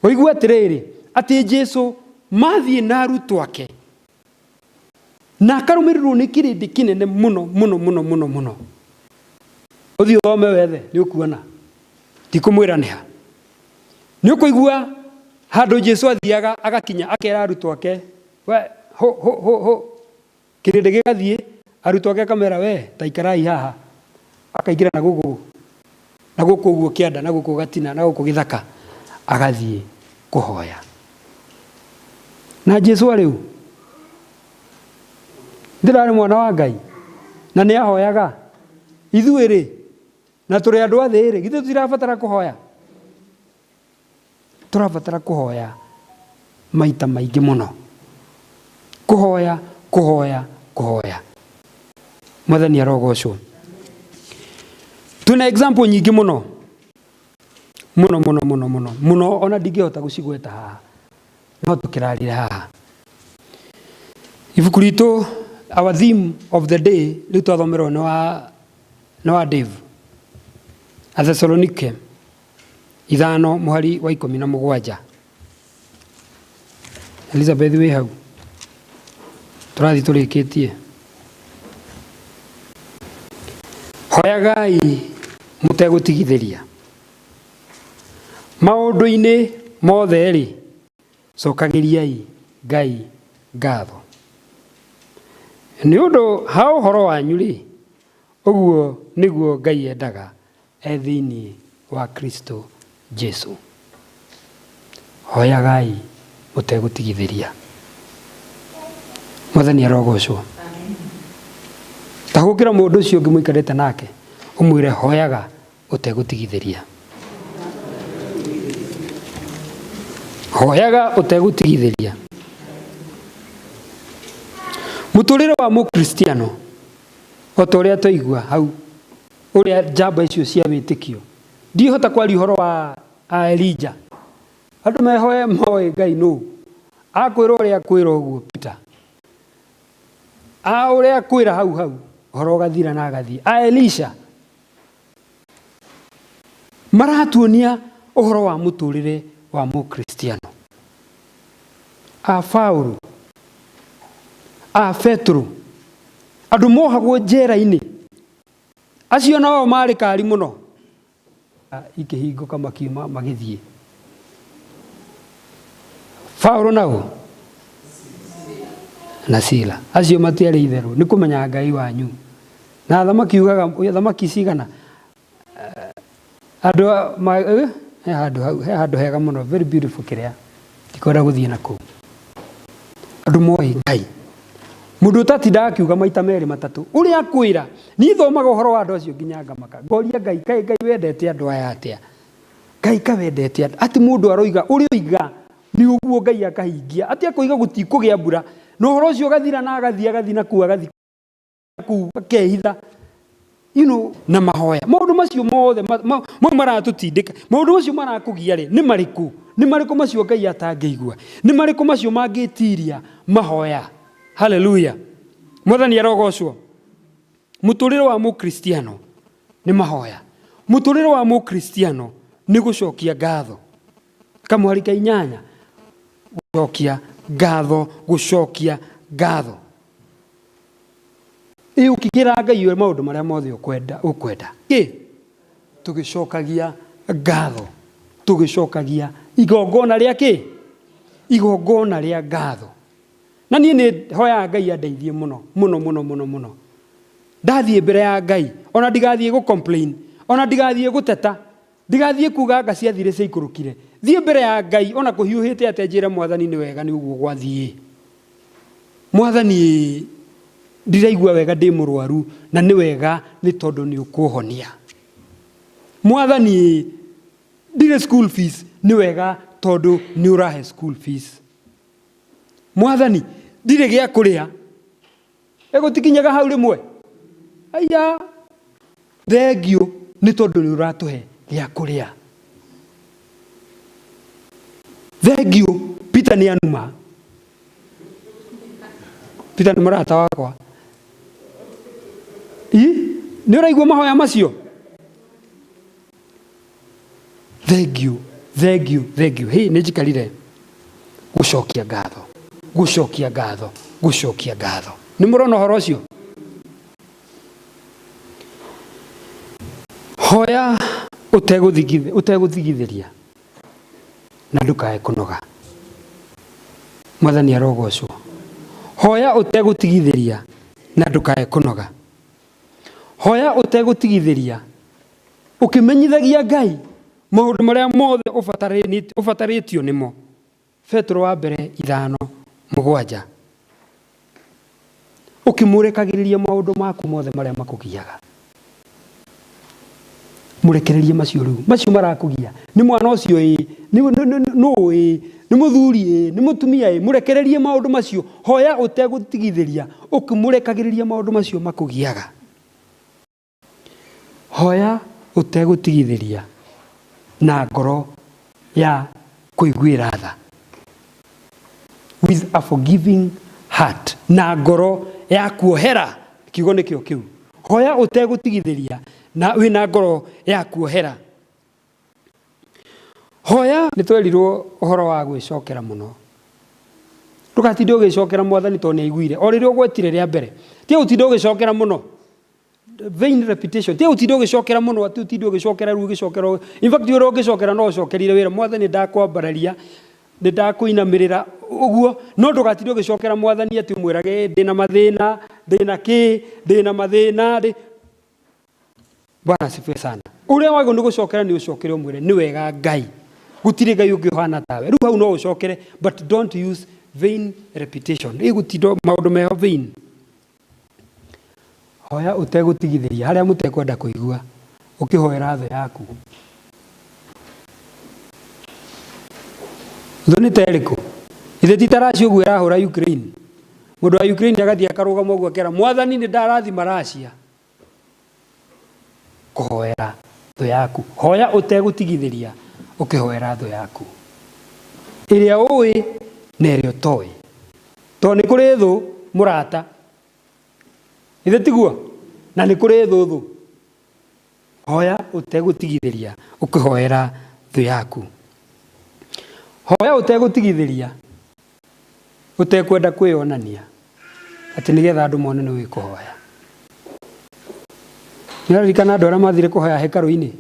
Ũigue atĩrĩrĩ, atĩ Jesu mathiĩ na arutwo ake na akarũmĩrĩrwo nĩ kĩrĩndĩ kĩnene mũno mũno mũno mũno mũno. Ũthiĩ ũthome wethe nĩ ũkuona. Ndikũmwĩra nĩ ha. Nĩ ũkũigua handũ Jesu athiaga agakinya akera arutwo ake, we hũ hũ hũ hũ. Kĩrĩndĩ gĩgathiĩ, arutwo ake akamera we ta ikarai haha. Akaingĩra na gũkũ na gũkũ ũguo kĩanda na gũkũ gatina na gũkũ gĩthaka agathiĩ kũhoya. Na Jesu arĩ ũ? Ndĩrarĩ mwana wa Ngai na nĩ ahoyaga. Ithuĩ rĩ, na tũrĩ andũ a thĩ rĩ, githĩ tũtirabatara kũhoya? Tũrabatara kũhoya maita maingĩ mũno. Kũhoya, kũhoya, kũhoya. Mwathani arogocwo. Twĩna example nyingĩ mũno mũno mũno mũno mũno mũno ona ndingĩhota gũcigweta haha no tũkĩrarire haha. Ibuku ritũ our theme of the day rĩu twathomerwo nĩ wa nĩ wa Dave Athesalonike ithano mũhari wa 17. Elizabeth wĩ hau tũrathiĩ tũrĩkĩtie. Hoyagai mũtegũtigithĩria. Maũndũ-inĩ mothe-rĩ, cokagĩriai Ngai ngatho. Nĩ ũndũ ha ũhoro wanyu-rĩ, ũguo nĩguo Ngai endaga e thĩinĩ wa Kristo Jesu. Hoyagai mũtegũtigithĩria. Mwathani arogocwo. Ta hũngĩra mũndũ ũcio ũngĩ mũikarĩte nake ũmwĩre hoyaga ũtegũtigithĩria. Hoyaga ũtegũtigithĩria. Mũtũrĩre wa Mũkristiano o ta ũrĩa twaigua hau ũrĩa njamba icio cia wĩtĩkio ndihota kwaria ũhoro wa a Elija andũ mehoe moĩ Ngai nũ akwĩra ũrĩa akwĩra ũguo Peter a ũrĩa akwĩra hau hau ũhoro ũgathira na agathiĩ a Elisha maratuonia ũhoro wa mũtũrĩre wa mũkristiano a Paulo a Petro andũ mohagwo njera-inĩ acio nao marĩ kari mũno ikĩhingũka makiuma magĩthiĩ Paulo nao na Sila acio matiarĩ itherũ nĩ kũmenya Ngai wanyu na thamaki ugaga thamaki cigana andũ he handũ hau he handũ hega mũno very beautiful kĩrĩa ndikwenda gũthiĩ na kũu andũ moĩ Ngai mũndũ ũtatindaga akiuga maita merĩ matatũ ũrĩa akwĩra niĩ thomaga ũhoro wa andũ acio nginya ngamaka ngoria Ngai kaĩ Ngai wendete andũ aya atĩa Ngai ka wendete andũ atĩ mũndũ aroiga ũrĩa oiga nĩ ũguo Ngai akahingia atĩ akoiga gũtikũgĩa mbura na ũhoro ũcio ũgathira na agathiĩ agathiĩ na kũu agathiĩ kũu akehitha you know, na mahoya maũndũ macio mothe mau maratũtindĩka maũndũ macio marakũgia rĩ nĩ marĩkũ nĩ marĩkũ macio Ngai atangĩigua nĩ marĩkũ macio mangĩtiria mahoya haleluya mwathani arogocwo mũtũrĩre wa mũkristiano nĩ mahoya mũtũrĩre wa mũkristiano nĩ gũcokia ngatho kamũhari ka inyanya gũcokia ngatho gũcokia ngatho ĩ ũkĩkĩra Ngai maũndũ marĩa mothe ũkwenda ũkwenda kĩ tũgĩcokagia ngatho tũgĩcokagia igongona rĩa kĩ igongona rĩa ngatho na niĩ nĩ hoyaga Ngai andeithie mũno mũno mũno mũno mũno ndathiĩ mbere ya Ngai ona ndigathiĩ gũ complain ona ndigathiĩ gũteta ndigathiĩ kuga anga ciathire ciaikũrũkire thiĩ mbere ya Ngai ona kũhiũhĩte atĩa njĩre mwathani nĩ wega nĩ ũguo gwathiĩ mwathani ndiraigua wega ndĩ mũrwaru na nĩ wega nĩ tondũ nĩ ũkũhonia mwathani ndirĩ school fees nĩ wega tondũ nĩ ũrahe school fees mwathani ndirĩ gĩa kũrĩa ĩgũtikinyaga hau rĩmwe aya thengio nĩ tondũ nĩ ũratũhe gĩa kũrĩa thengio Peter nĩ anuma Peter nĩ mũrata wakwa i nĩ ũraigua mahoya macio Thank you, thank you, thank you. Hey, nĩ njikarire gũcokia ngatho, gũcokia ngatho, gũcokia ngatho. Nĩ mũrona ũhoro ũcio? Hoya ũtegũthigithĩria na ndũkae kũnoga. Mwathani arogocwo. Hoya ũtegũtigithĩria na ndũkae kũnoga. Hoya ũtegũtigithĩria ũkĩmenyithagia Ngai maũndũ marĩa mothe ũbatarĩtio nĩmo. Petero wa mbere 5:7. Ũkĩmũrekagĩrĩria maũndũ maku mothe marĩa makũgiaga. Mũrekererie macio rĩu, macio marakũgia. Nĩ mwana ũcio ĩ, nũ ĩ, nĩ mũthuri ĩ, nĩ mũtumia ĩ, mũrekererie maũndũ macio. Hoya ũtegũtigithĩria, ũkĩmũrekagĩrĩria maũndũ macio makũgiaga. Hoya ũtegũtigithĩria na ngoro ya kũiguĩra tha. With a forgiving heart. Na ngoro ya kuohera. Kiugo nĩkĩo kĩu. Hoya ũtegũtigithĩria na wĩna ngoro ya kuohera. Hoya nĩ twerirwo ũhoro wa gwĩcokera mũno. Ndũgatinde ũgĩcokera mwathani tondũ nĩ aiguire. O rĩrĩa ũgwetire rĩa mbere. Tiga gũtinda ũgĩcokera mũno. Vain repetition. Tiga gũtinda ũgĩcokera mũno, atĩ ũtinde ũgĩcokera rĩu ũgĩcokera. In fact, ũrĩa ũngĩcokera no ũcokerire wĩra. Mwathani ndakwambararia, nĩ ndakũinamĩrĩra ũguo, no ndũgatinde ũgĩcokera mwathani atĩ ũmwĩrage ndĩna mathĩna, ndĩna kĩ, ndĩna mathĩna, ndĩ. Bwana asifiwe sana. Ũrĩa wagĩrĩirwo nĩ gũcokera nĩ ũcokere ũmwĩre nĩ wega Ngai. Gũtirĩ Ngai ũngĩ ũhana tawe. Rĩu hau no ũcokere, but don't use vain repetition. Ĩgũtinda maũndũ meho vain. Hoya ũtegũtigithĩria harĩa mũtekwenda kũigua, ũkĩhoera thũ yaku. Thũ nĩ ta ĩrĩkũ? Ithe ti ta Russia ũguo ĩrahũra Ukraine. Mũndũ wa Ukraine agathiĩ akarũgama ũguo akera mwathani nĩ ndarathima Russia. Kũhoera thũ yaku. Hoya ũtegũtigithĩria ũkĩhoera thũ yaku. Ĩrĩa ũĩ na ĩrĩa ũtoĩ. Tondũ nĩ kũrĩ thũ mũrata. Ithe tiguo? Na nĩ kũrĩ thũ thũ. Hoya ũtegũtigithĩria ũkĩhoera thũ yaku. Hoya ũtegũtigithĩria ũtekwenda kwĩyonania atĩ nĩgetha andũ mone nĩ ũĩ kũhoya. Nĩũraririkana andũ arĩa mathire kũhoya hekarũ-inĩ?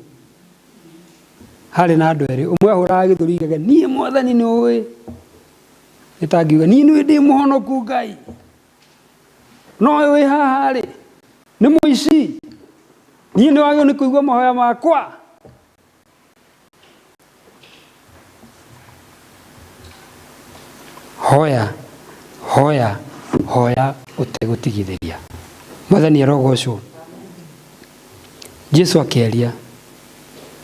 Harĩ na andũ erĩ, ũmwe ahũraga gĩthũri oigaga niĩ mwathani nĩ ũĩ, nĩ ta ngiuga niĩ nĩ ndĩ mũhonoku Ngai, no ũyũ wĩ haha rĩ nĩ mũici, niĩ nĩ wagĩrĩirwo nĩ kũigua mahoya makwa. Hoya, hoya, hoya ũtegũtigithĩria. Mwathani arogocwo. Jesu akĩaria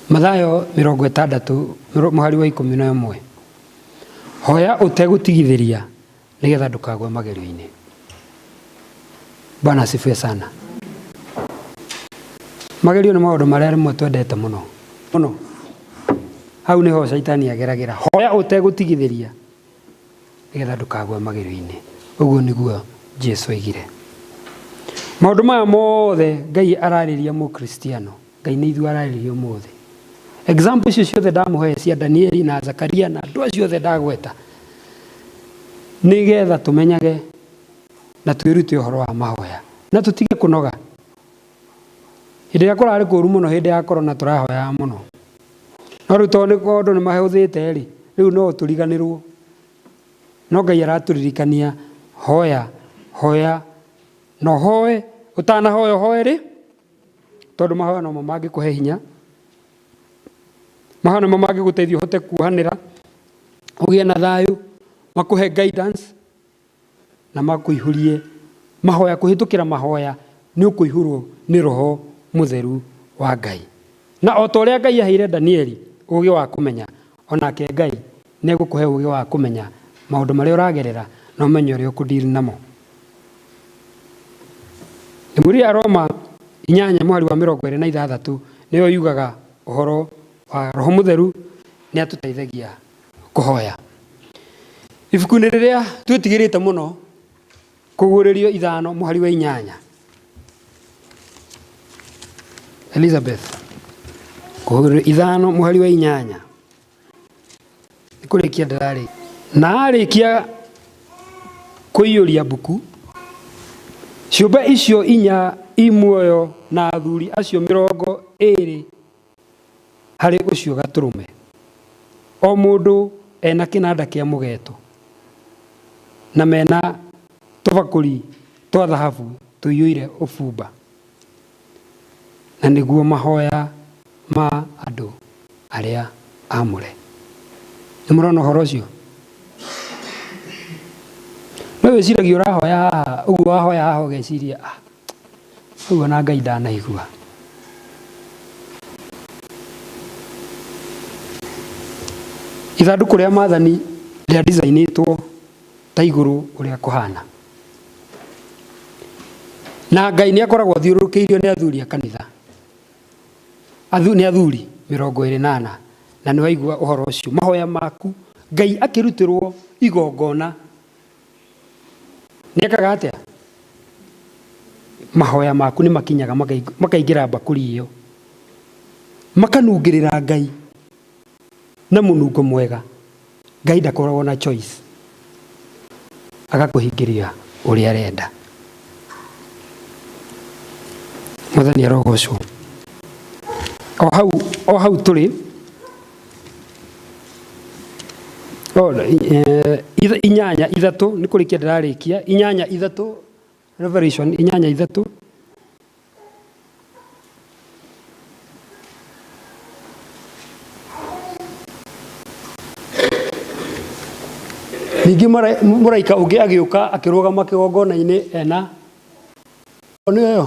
Mathayo 60 mũhari wa 11. Hoya ũtegũtigithĩria nĩgetha ndũkagwe magerio-inĩ. Bwana asifiwe sana. Magerio nĩ maũndũ marĩa rĩmwe twendete mũno mũno. Hau nĩho caitani ageragĩra. Hoya ũtegũtigithĩria nĩgetha ndũkagwe magerio-inĩ. Ũguo nĩguo Jesu oigire. Maũndũ maya mothe Ngai ararĩria Mũkristiano, Ngai nĩ ithuĩ ararĩria ũmũthĩ. Example icio ciothe ndamũhe cia Danieli na Zakaria na andũ acio othe ndagweta, nĩgetha tũmenyage na twĩrute ũhoro wa mahoya na tũtige kũnoga. Hĩndĩ ĩrĩa kũrarĩ kũru mũno hĩndĩ ya corona tũrahoyaga mũno, no rĩu tondũ nĩ andũ nĩ mahũthĩte rĩ, rĩu no tũriganĩrwo. No Ngai aratũririkania hoya, hoya na ũhoe, ũtanahoya ũhoe rĩ, tondũ mahoya nomo mangĩkũhe hinya, mahoya nomo mangĩgũteithia ũhote kuohanĩra, ũgĩe na thayũ, makũhe guidance na makũihũrie mahoya. Kũhĩtũkĩra mahoya nĩ ũkũihũrwo nĩ Roho Mũtheru wa Ngai. Na o ta ũrĩa Ngai aheire Danieli ũũgĩ wa kũmenya, onake Ngai nĩ egũkũhe ũũgĩ wa kũmenya maũndũ marĩa ũragerera na ũmenye ũrĩa ũkũ deal namo. Ndĩmwĩrire Aroma 8 mũhari wa 26 nĩyo yugaga ũhoro wa Roho Mũtheru nĩ atũteithagia kũhoya. Ibuku-inĩ rĩrĩa twĩtigĩrĩte mũno, Kũguũrĩrio 5 mũhari wa 8. Elizabeth. Ithano mũhari wa inyanya. Nĩ kũrĩkia ndĩrarĩkia. Na arĩkia kũiyũria mbuku, ciũmbe icio inya i muoyo na athuri acio 20 harĩ ũcio gatũrũme. O mũndũ ena kĩnanda kĩa mũgeto na mena tũbakũri twa thahabu tũiyũire ũbumba, na nĩguo mahoya ma andũ arĩa amũre. Nĩ mũrona ũhoro ũcio? No wĩciragia ũrahoya haha, ũguo wahoya haha ũgeciria, ah, ũguo na Ngai ndanaigua. Ithandũkũ rĩa maathani rĩa design-ĩtwo ta igũrũ ũrĩa kũhana. Na Ngai nĩ akoragwo athiũrũrũkĩirio nĩ athuri a kanitha. Nĩ athuri 24 na nĩ waigua ũhoro ũcio. Mahoya maku Ngai akĩrutĩrwo igongona nĩ ekaga atĩa? Mahoya maku nĩ makinyaga makaingĩra mbakũri ĩyo, makanungĩrĩra Ngai na mũnungo mwega. Ngai ndakoragwo na choice, agakũhingĩria ũrĩa arenda. Mwathani arogocwo. O hau tũrĩ inyanya ithatũ nĩ kũrĩkia ndĩrarĩkia. Inyanya ithatũ, Revelation inyanya ithatũ. Ningĩ mũraika ũngĩ agĩũka akĩrũgama kĩgongona-inĩ ena nĩyo ĩyo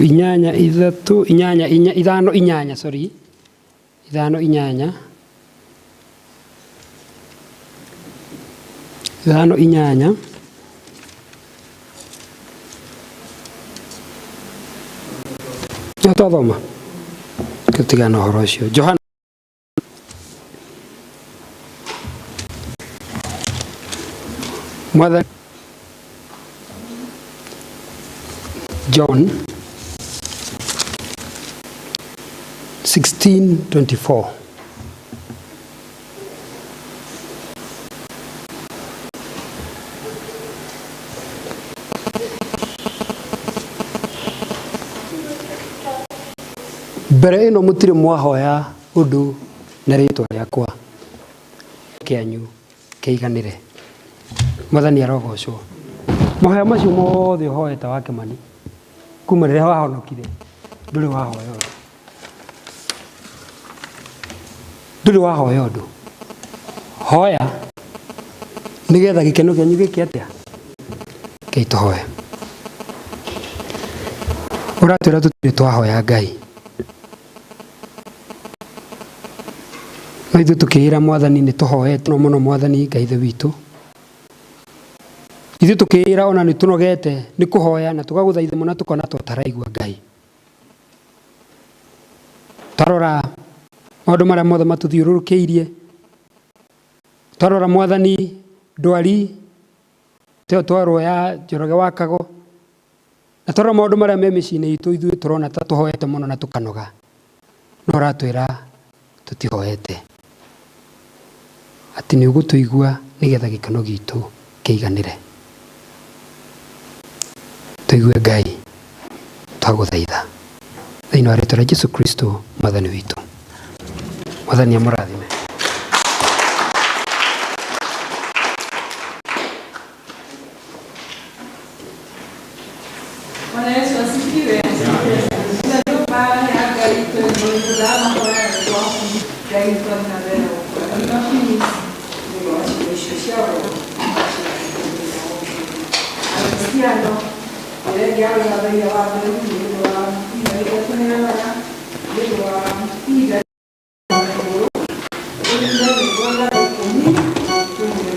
inyanya ithatũ inyanya inya ithano inyanya, sorry, ithano inyanya ithano inyanya no twathoma tũtigana ũhoro ũcio. Johana Mwathani John 16:24. Mbere ĩno mũtirĩ mwahoya ũndũ na rĩtwa rĩakwa, kĩanyu kĩiganĩre. Mwathani arogocwo. Mahoya macio mothe ũhoete wa Kĩmani kuma rĩrĩa wahonokire ndũrĩ wahoya ũndũ, ndũrĩ wahoya ũndũ. Hoya nĩgetha gĩkeno kĩanyu gĩke atĩa? Rekei tũhoe. Ũratwĩra tũtirĩ twahoya Ngai, no ithuĩ tũkĩĩra Mwathani nĩ tũhoete mũno mũno. Mwathani Ngai Ithe witũ, ithuĩ tũkĩĩra ona nĩ tũnogete nĩ kũhoya na tũgagũthaitha mũno, tũkona tũtaraigua Ngai. Twarora maũndũ marĩa mothe matũthiũrũrũkĩirie, twarora Mwathani ndwari teo twarwo ya Njoroge wa Kago, na twarora maũndũ marĩa me mĩciĩ-inĩ itũ, ithuĩ tũrona ta tũhoete mũno na tũkanoga, no ũratwĩra tũtihoete, atĩ nĩ ũgũtũigua nĩgetha gĩkeno gitũ kĩiganĩre. Tũigue Ngai, twagũthaitha thĩinĩ wa rĩtwa rĩa Jesu Kristo Mwathani witũ. Mwathani amũrathime. Bwana Yesu asifiwe. Ina nyũmba ya Ngai twĩ mahoya Ngai twana leo. Na please nĩ wa ciugo icio cia wendo. Akristiano ĩrĩa ũthathaiya wa Ngai nĩ ũndũ wa ihinda rĩrĩa tũheanaga, nĩ ũndũ wa ihinda rĩmwe rwĩmbo thaa 10 tũine.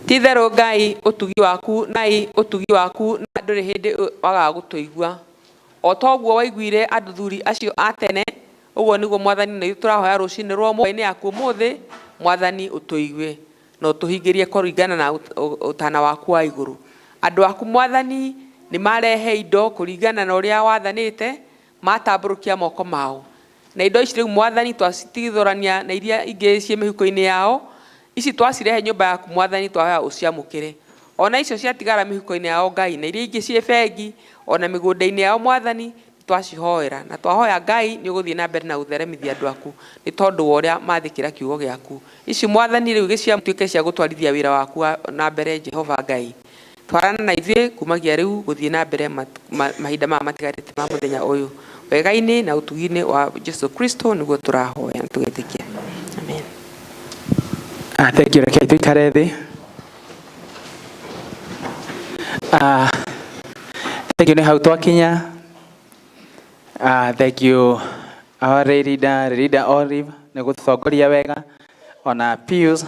Ti itherũ Ngai ũtugi waku Ngai ũtugi waku na ndũrĩ hĩndĩ wagaga gũtũigua. O toguo waiguire athuri acio a tene, ũguo nĩguo Mwathani na ithuĩ tũrahoya rũcinĩ rwa ũmũthĩ yaku ũmũthĩ, Mwathani ũtũigue na ũtũhingĩrie kũringana na ũtana waku wa igũrũ. Andũ aku Mwathani nĩ marehe indo kũringana na ũrĩa wathanĩte, matambũrũkia moko mao. Na indo ici rĩu Mwathani twacitigithũrania na iria ingĩ ciĩ mĩhuko-inĩ yao, ici twacirehe nyũmba yaku Mwathani twahoya ũciamũkĩre. Ona icio ciatigara mĩhuko-inĩ yao Ngai, na iria ingĩ ciĩ bengi, ona mĩgũnda-inĩ yao Mwathani, twacihoera na twahoya Ngai nĩ ũgũthiĩ na mbere na gũtheremithia andũ aku nĩ tondũ wa ũrĩa mathĩkĩra kiugo gĩaku. Ici Mwathani rĩu gĩciatuĩke cia gũtwarithia wĩra waku na mbere Jehova Ngai. Twarana na ithuĩ kumagia rĩu gũthiĩ na mbere mahinda maya matigarĩte ma mũthenya ũyũ. Wega-inĩ na ũtugi-inĩ wa Jesu Kristo nĩguo tũrahoya na tũgetĩkia. Amen. Thank you. Reke tũikare thĩ. Thank you nĩ hau twakinya. Thank you our leader, leader Olive nĩ gũtũtongoria wega ona Pius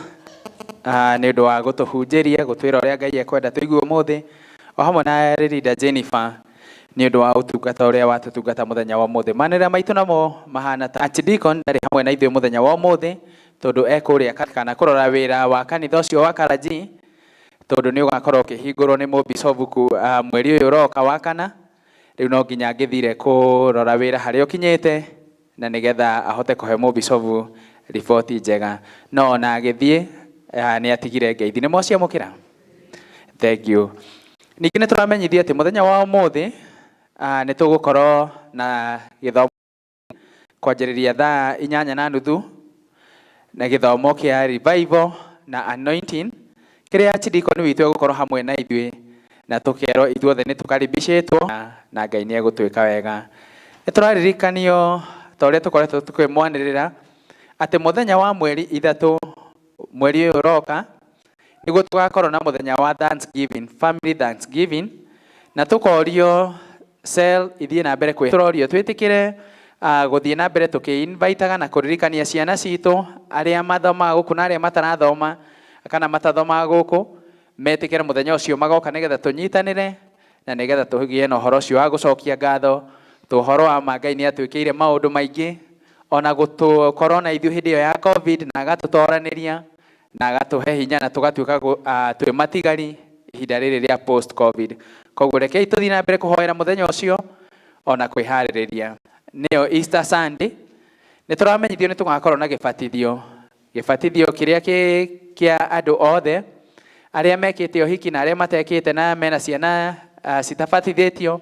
nĩ ũndũ wa gũtũhunjĩria gũtwĩra ũrĩa Ngai ekwenda tũigue ũmũthĩ o hamwe na leader Jennifer nĩ ũndũ wa ũtungata ũrĩa watũtungata mũthenya wa ũmũthĩ. Manĩrĩra maitũ namo mahana ta Archdeacon ndarĩ hamwe na ithuĩ mũthenya wa ũmũthĩ tondũ ekũrĩa kana kũrora wĩra wa kanitha ũcio wa Karanjii tondũ nĩ ũgakorwo ũkĩhingũrwo nĩ mũbicobu mweri ũyũ ũroka wa kana. Rĩu no nginya angĩthire kũrora wĩra harĩa ũkinyĩte na nĩgetha ahote kũhe mũbicobu riboti njega. No ona agĩthiĩ nĩ atigire ngeithi. Nĩ mwaciamũkĩra? Thank you. Ningĩ nĩ tũramenyithio atĩ mũthenya wa ũmũthĩ nĩ tũgũkorwo na gĩthomo kwanjĩrĩria thaa 8:30 na gĩthomo kĩa revival na anointing kĩrĩa archdeacon witũ egũkorwo hamwe na ithuĩ na tũkerwo ithuothe nĩ tũkaribicĩtwo na Ngai nĩ egũtwĩka wega. Nĩ tũraririkanio ta ũrĩa tũkoretwo tũkĩmwanĩrĩra atĩ mũthenya wa mweri 3 mweri ũyũ ũroka nĩguo tũgakorwo na mũthenya wa Thanksgiving, family Thanksgiving, na tũkorio cell ithiĩ na mbere kwĩ tũrorio twĩtĩkĩre gũthiĩ na mbere tũkĩ-invitaga na kũririkania ciana citũ arĩa mathomaga gũkũ na arĩa matarathoma kana matathomaga gũkũ metĩkĩre mũthenya ũcio magoka nĩgetha tũnyitanĩre na nĩgetha tũgĩe na ũhoro ũcio wa gũcokia ngatho. Ũhoro wa ma Ngai nĩ atwĩkĩire maũndũ maingĩ ona gũtũkorwo na ithuĩ hĩndĩ ĩyo ya COVID na agatũtoranĩria na agatũhe hinya na tũgatuĩka twĩ matigari ihinda rĩrĩ rĩa post COVID. Koguo rekei tũthiĩ na mbere kũhoera mũthenya ũcio ona kwĩharĩrĩria. Nĩyo Easter Sunday nĩ tũramenyithio nĩ tũgakorwo na gĩbatithio. Gĩbatithio kĩrĩa kĩa andũ othe arĩa mekĩte ũhiki na arĩa matekĩte na mena ciana citabatithĩtio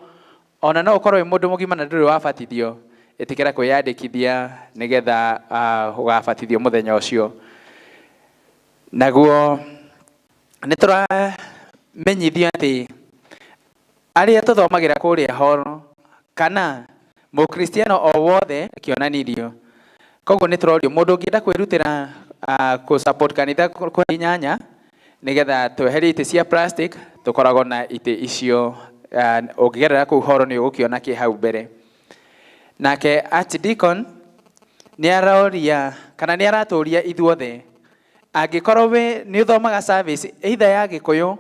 ona no ũkorwo wĩ mũndũ mũgima na ndũrĩ wabatithio ĩtĩkĩra kwĩyandĩkithia nĩgetha ũgabatithio mũthenya ũcio. Naguo nĩ tũramenyithio atĩ arĩa tũthomagĩra kũrĩa horo kana mũkristiano o wothe kĩonanirio. Koguo nĩ tũrorio mũndũ ũngĩenda kwĩrutĩra kũ support kanitha kwa 8 nĩgetha tweherie itĩ cia plastic tũkoragwo na itĩ icio ũngĩgerera kũu horo nĩ ũgũkĩona kĩ hau mbere. Nake Archdeacon nĩ aroria kana nĩ aratũria ithuothe angĩkorwo wĩ nĩ ũthomaga service either ya Gĩkũyũ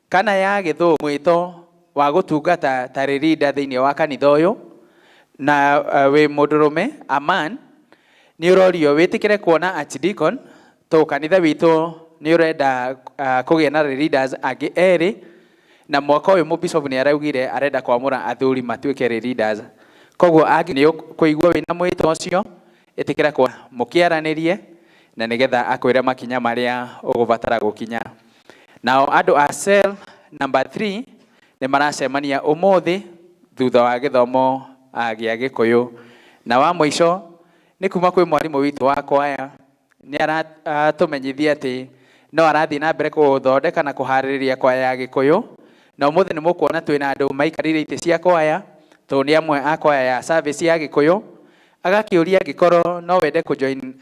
kana ya Gĩthũngũ mwĩto wa gũtungata ta leader thĩinĩ wa kanitha ũyũ na wĩ mũndũrũme a man nĩ ũrorio wĩtĩkĩre kuona Archdeacon to kanitha witũ nĩ ũrenda kũgĩa na leaders angĩ erĩ na mwaka ũyũ mũbishop nĩ araugire arenda kwamũra athuri matuĩke leaders. Koguo angĩ nĩ ũkũigua wĩna mwĩto ũcio ĩtĩkĩra kwa mũkĩaranĩrie na nĩgetha akwĩre makinya marĩa ũgũbatara gũkinya. Nao andũ a cell number 3 nĩ maracemania ũmũthĩ thutha wa gĩthomo gĩa Gĩkũyũ. Na wa mũico nĩ kuma kwĩ mwarimũ witũ wa kwaya nĩ aratũmenyithia atĩ no arathiĩ na mbere gũthondeka na kũharĩrĩria kwaya ya Gĩkũyũ na ũmũthĩ nĩ mũkuona twĩna andũ maikarĩire itĩ cia kwaya tondũ nĩ amwe a kwaya ya service ya Gĩkũyũ. Agakĩũria angĩkorwo no wende kũjoin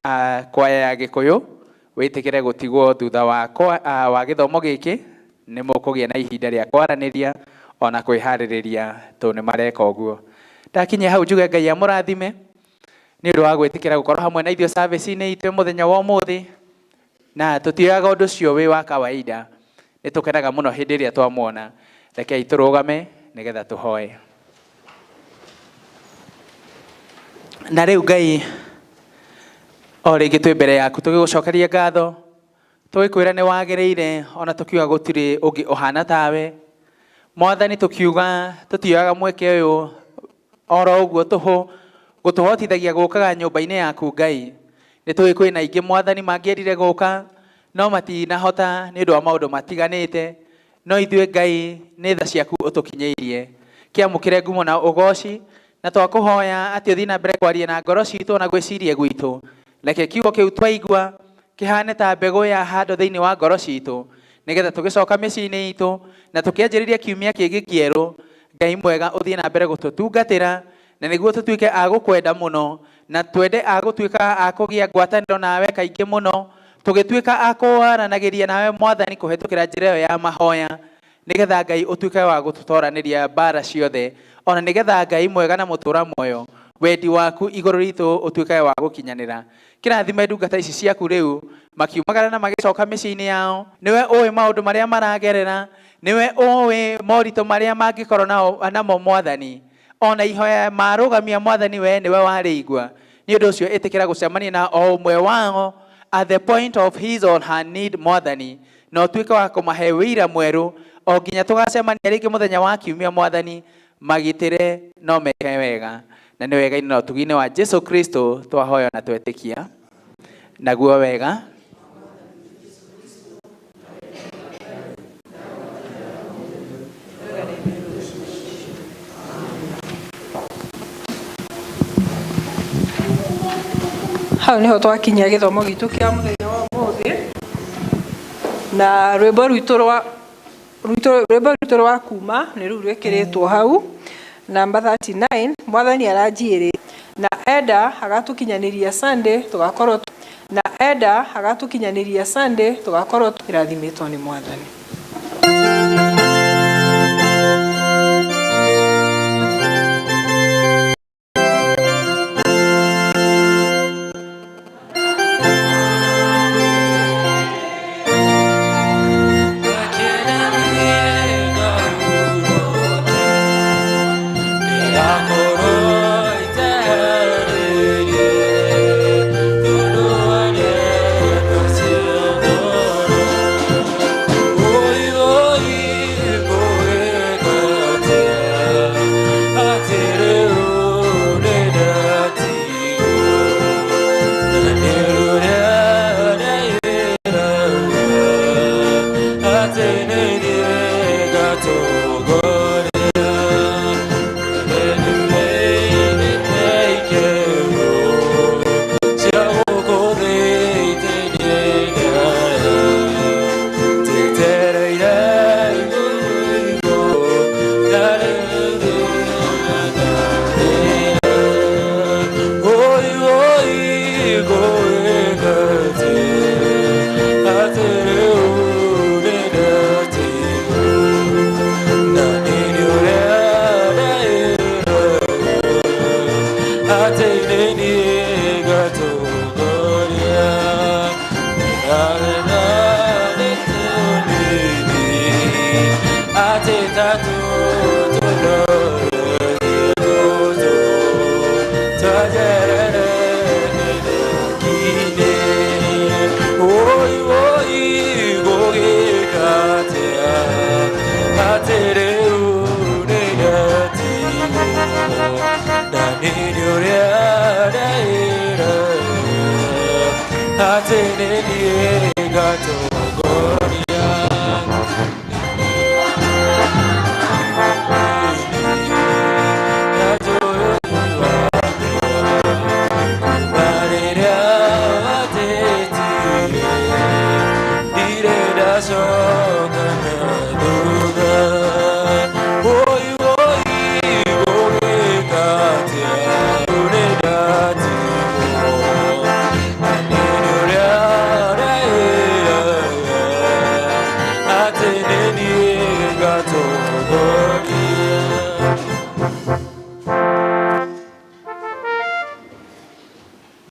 kwaya ya Gĩkũyũ wĩtĩkĩre gũtigwo thutha wa gĩthomo gĩkĩ nĩ mũkũgĩa na ihinda rĩa kwaranĩria ona kwĩharĩrĩria tondũ nĩ mareka ũguo. Ndakinyia hau njuge Ngai amũrathime nĩ ũndũ wa gwĩtĩkĩra gũkorwo hamwe na ithuĩ service-inĩ itũ mũthenya wa ũmũthĩ na tũtioyaga ũndũ ũcio wĩ wa kawaida. Nĩ tũkenaga mũno hĩndĩ ĩrĩa twamuona. Rekei tũrũgame nĩgetha tũhoe. Na rĩu Ngai, o rĩngĩ twĩ mbere yaku tũgĩgũcokeria ngatho, tũgĩkwĩra nĩ wagĩrĩire, ona tũkiuga gũtirĩ ũngĩ ũhana tawe. Mwathani, tũkiuga tũtioyaga mweke ũyũ oro ũguo tũhũ gũtũhotithagia gũkaga nyũmba-inĩ yaku Ngai. Nĩ tũĩ kwĩna aingĩ Mwathani mangĩendire gũka no matinahota nĩ ũndũ wa maũndũ matiganĩte, no ithuĩ Ngai nĩ tha ciaku ũtũkinyĩirie. Kĩamũkĩre ngumo na ũgoci, na twakũhoya atĩ ũthiĩ na mbere kwaria na ngoro citũ na gwĩciria gwitũ. Reke kiugo kĩu twaigua kĩhane ta mbegũ ya handũ thĩinĩ wa ngoro citũ, nĩgetha tũgĩcoka mĩciĩ-inĩ itũ na tũkĩanjĩrĩria kiumia kĩngĩ kĩerũ, Ngai mwega ũthiĩ na mbere gũtũtungatĩra, na nĩguo tũtuĩke a gũkwenda mũno, na twende a gũtuĩka a kũgĩa ngwatanĩro nawe kaingĩ mũno, tũgĩtuĩka a kwaranagĩria nawe Mwathani kũhetũkĩra njĩra ĩyo ya mahoya, nĩgetha Ngai ũtuĩke wa gũtũtoranĩria mbara ciothe, ona nĩgetha Ngai mwega na mũtũra muoyo wendi waku igũrũ ritũ ũtuĩke wa gũkinyanĩra. Kĩrathime ndungata ici ciaku rĩu makiumagara na magĩcoka mĩciĩ-inĩ yao. Nĩwe ũĩ maũndũ marĩa maragerera, nĩwe ũĩ moritũ marĩa mangĩkorwo namo Mwathani, ona ihoya marũgamia Mwathani, we nĩwe warĩigua. Nĩ ũndũ ũcio ĩtĩkĩra gũcemania na o ũmwe wao at the point of his or her need Mwathani, na ũtuĩke wa kũmahe wĩira mwerũ o nginya tũgacemania rĩngĩ mũthenya wa kiumia Mwathani. Magitĩre no meke wega, na nĩ wega-inĩ na ũtugi-inĩ wa Jesu Kristo twahoya na twetĩkia. Naguo wega Hau niho twakinyia gĩthomo gitũ kĩa mũthenya wa ũmũthĩ, na rwĩmbo rwitũ rwa rwĩmbo rwitũ rwa kuma nĩ rũu rwĩkĩrĩtwo hau namba 39, Mwathani aranjiĩrĩ na enda agatũkinyanĩria Sunday tũgakorwo, na enda agatũkinyanĩria Sunday tũgakorwo irathimĩtwo nĩ Mwathani. Atene ni gato.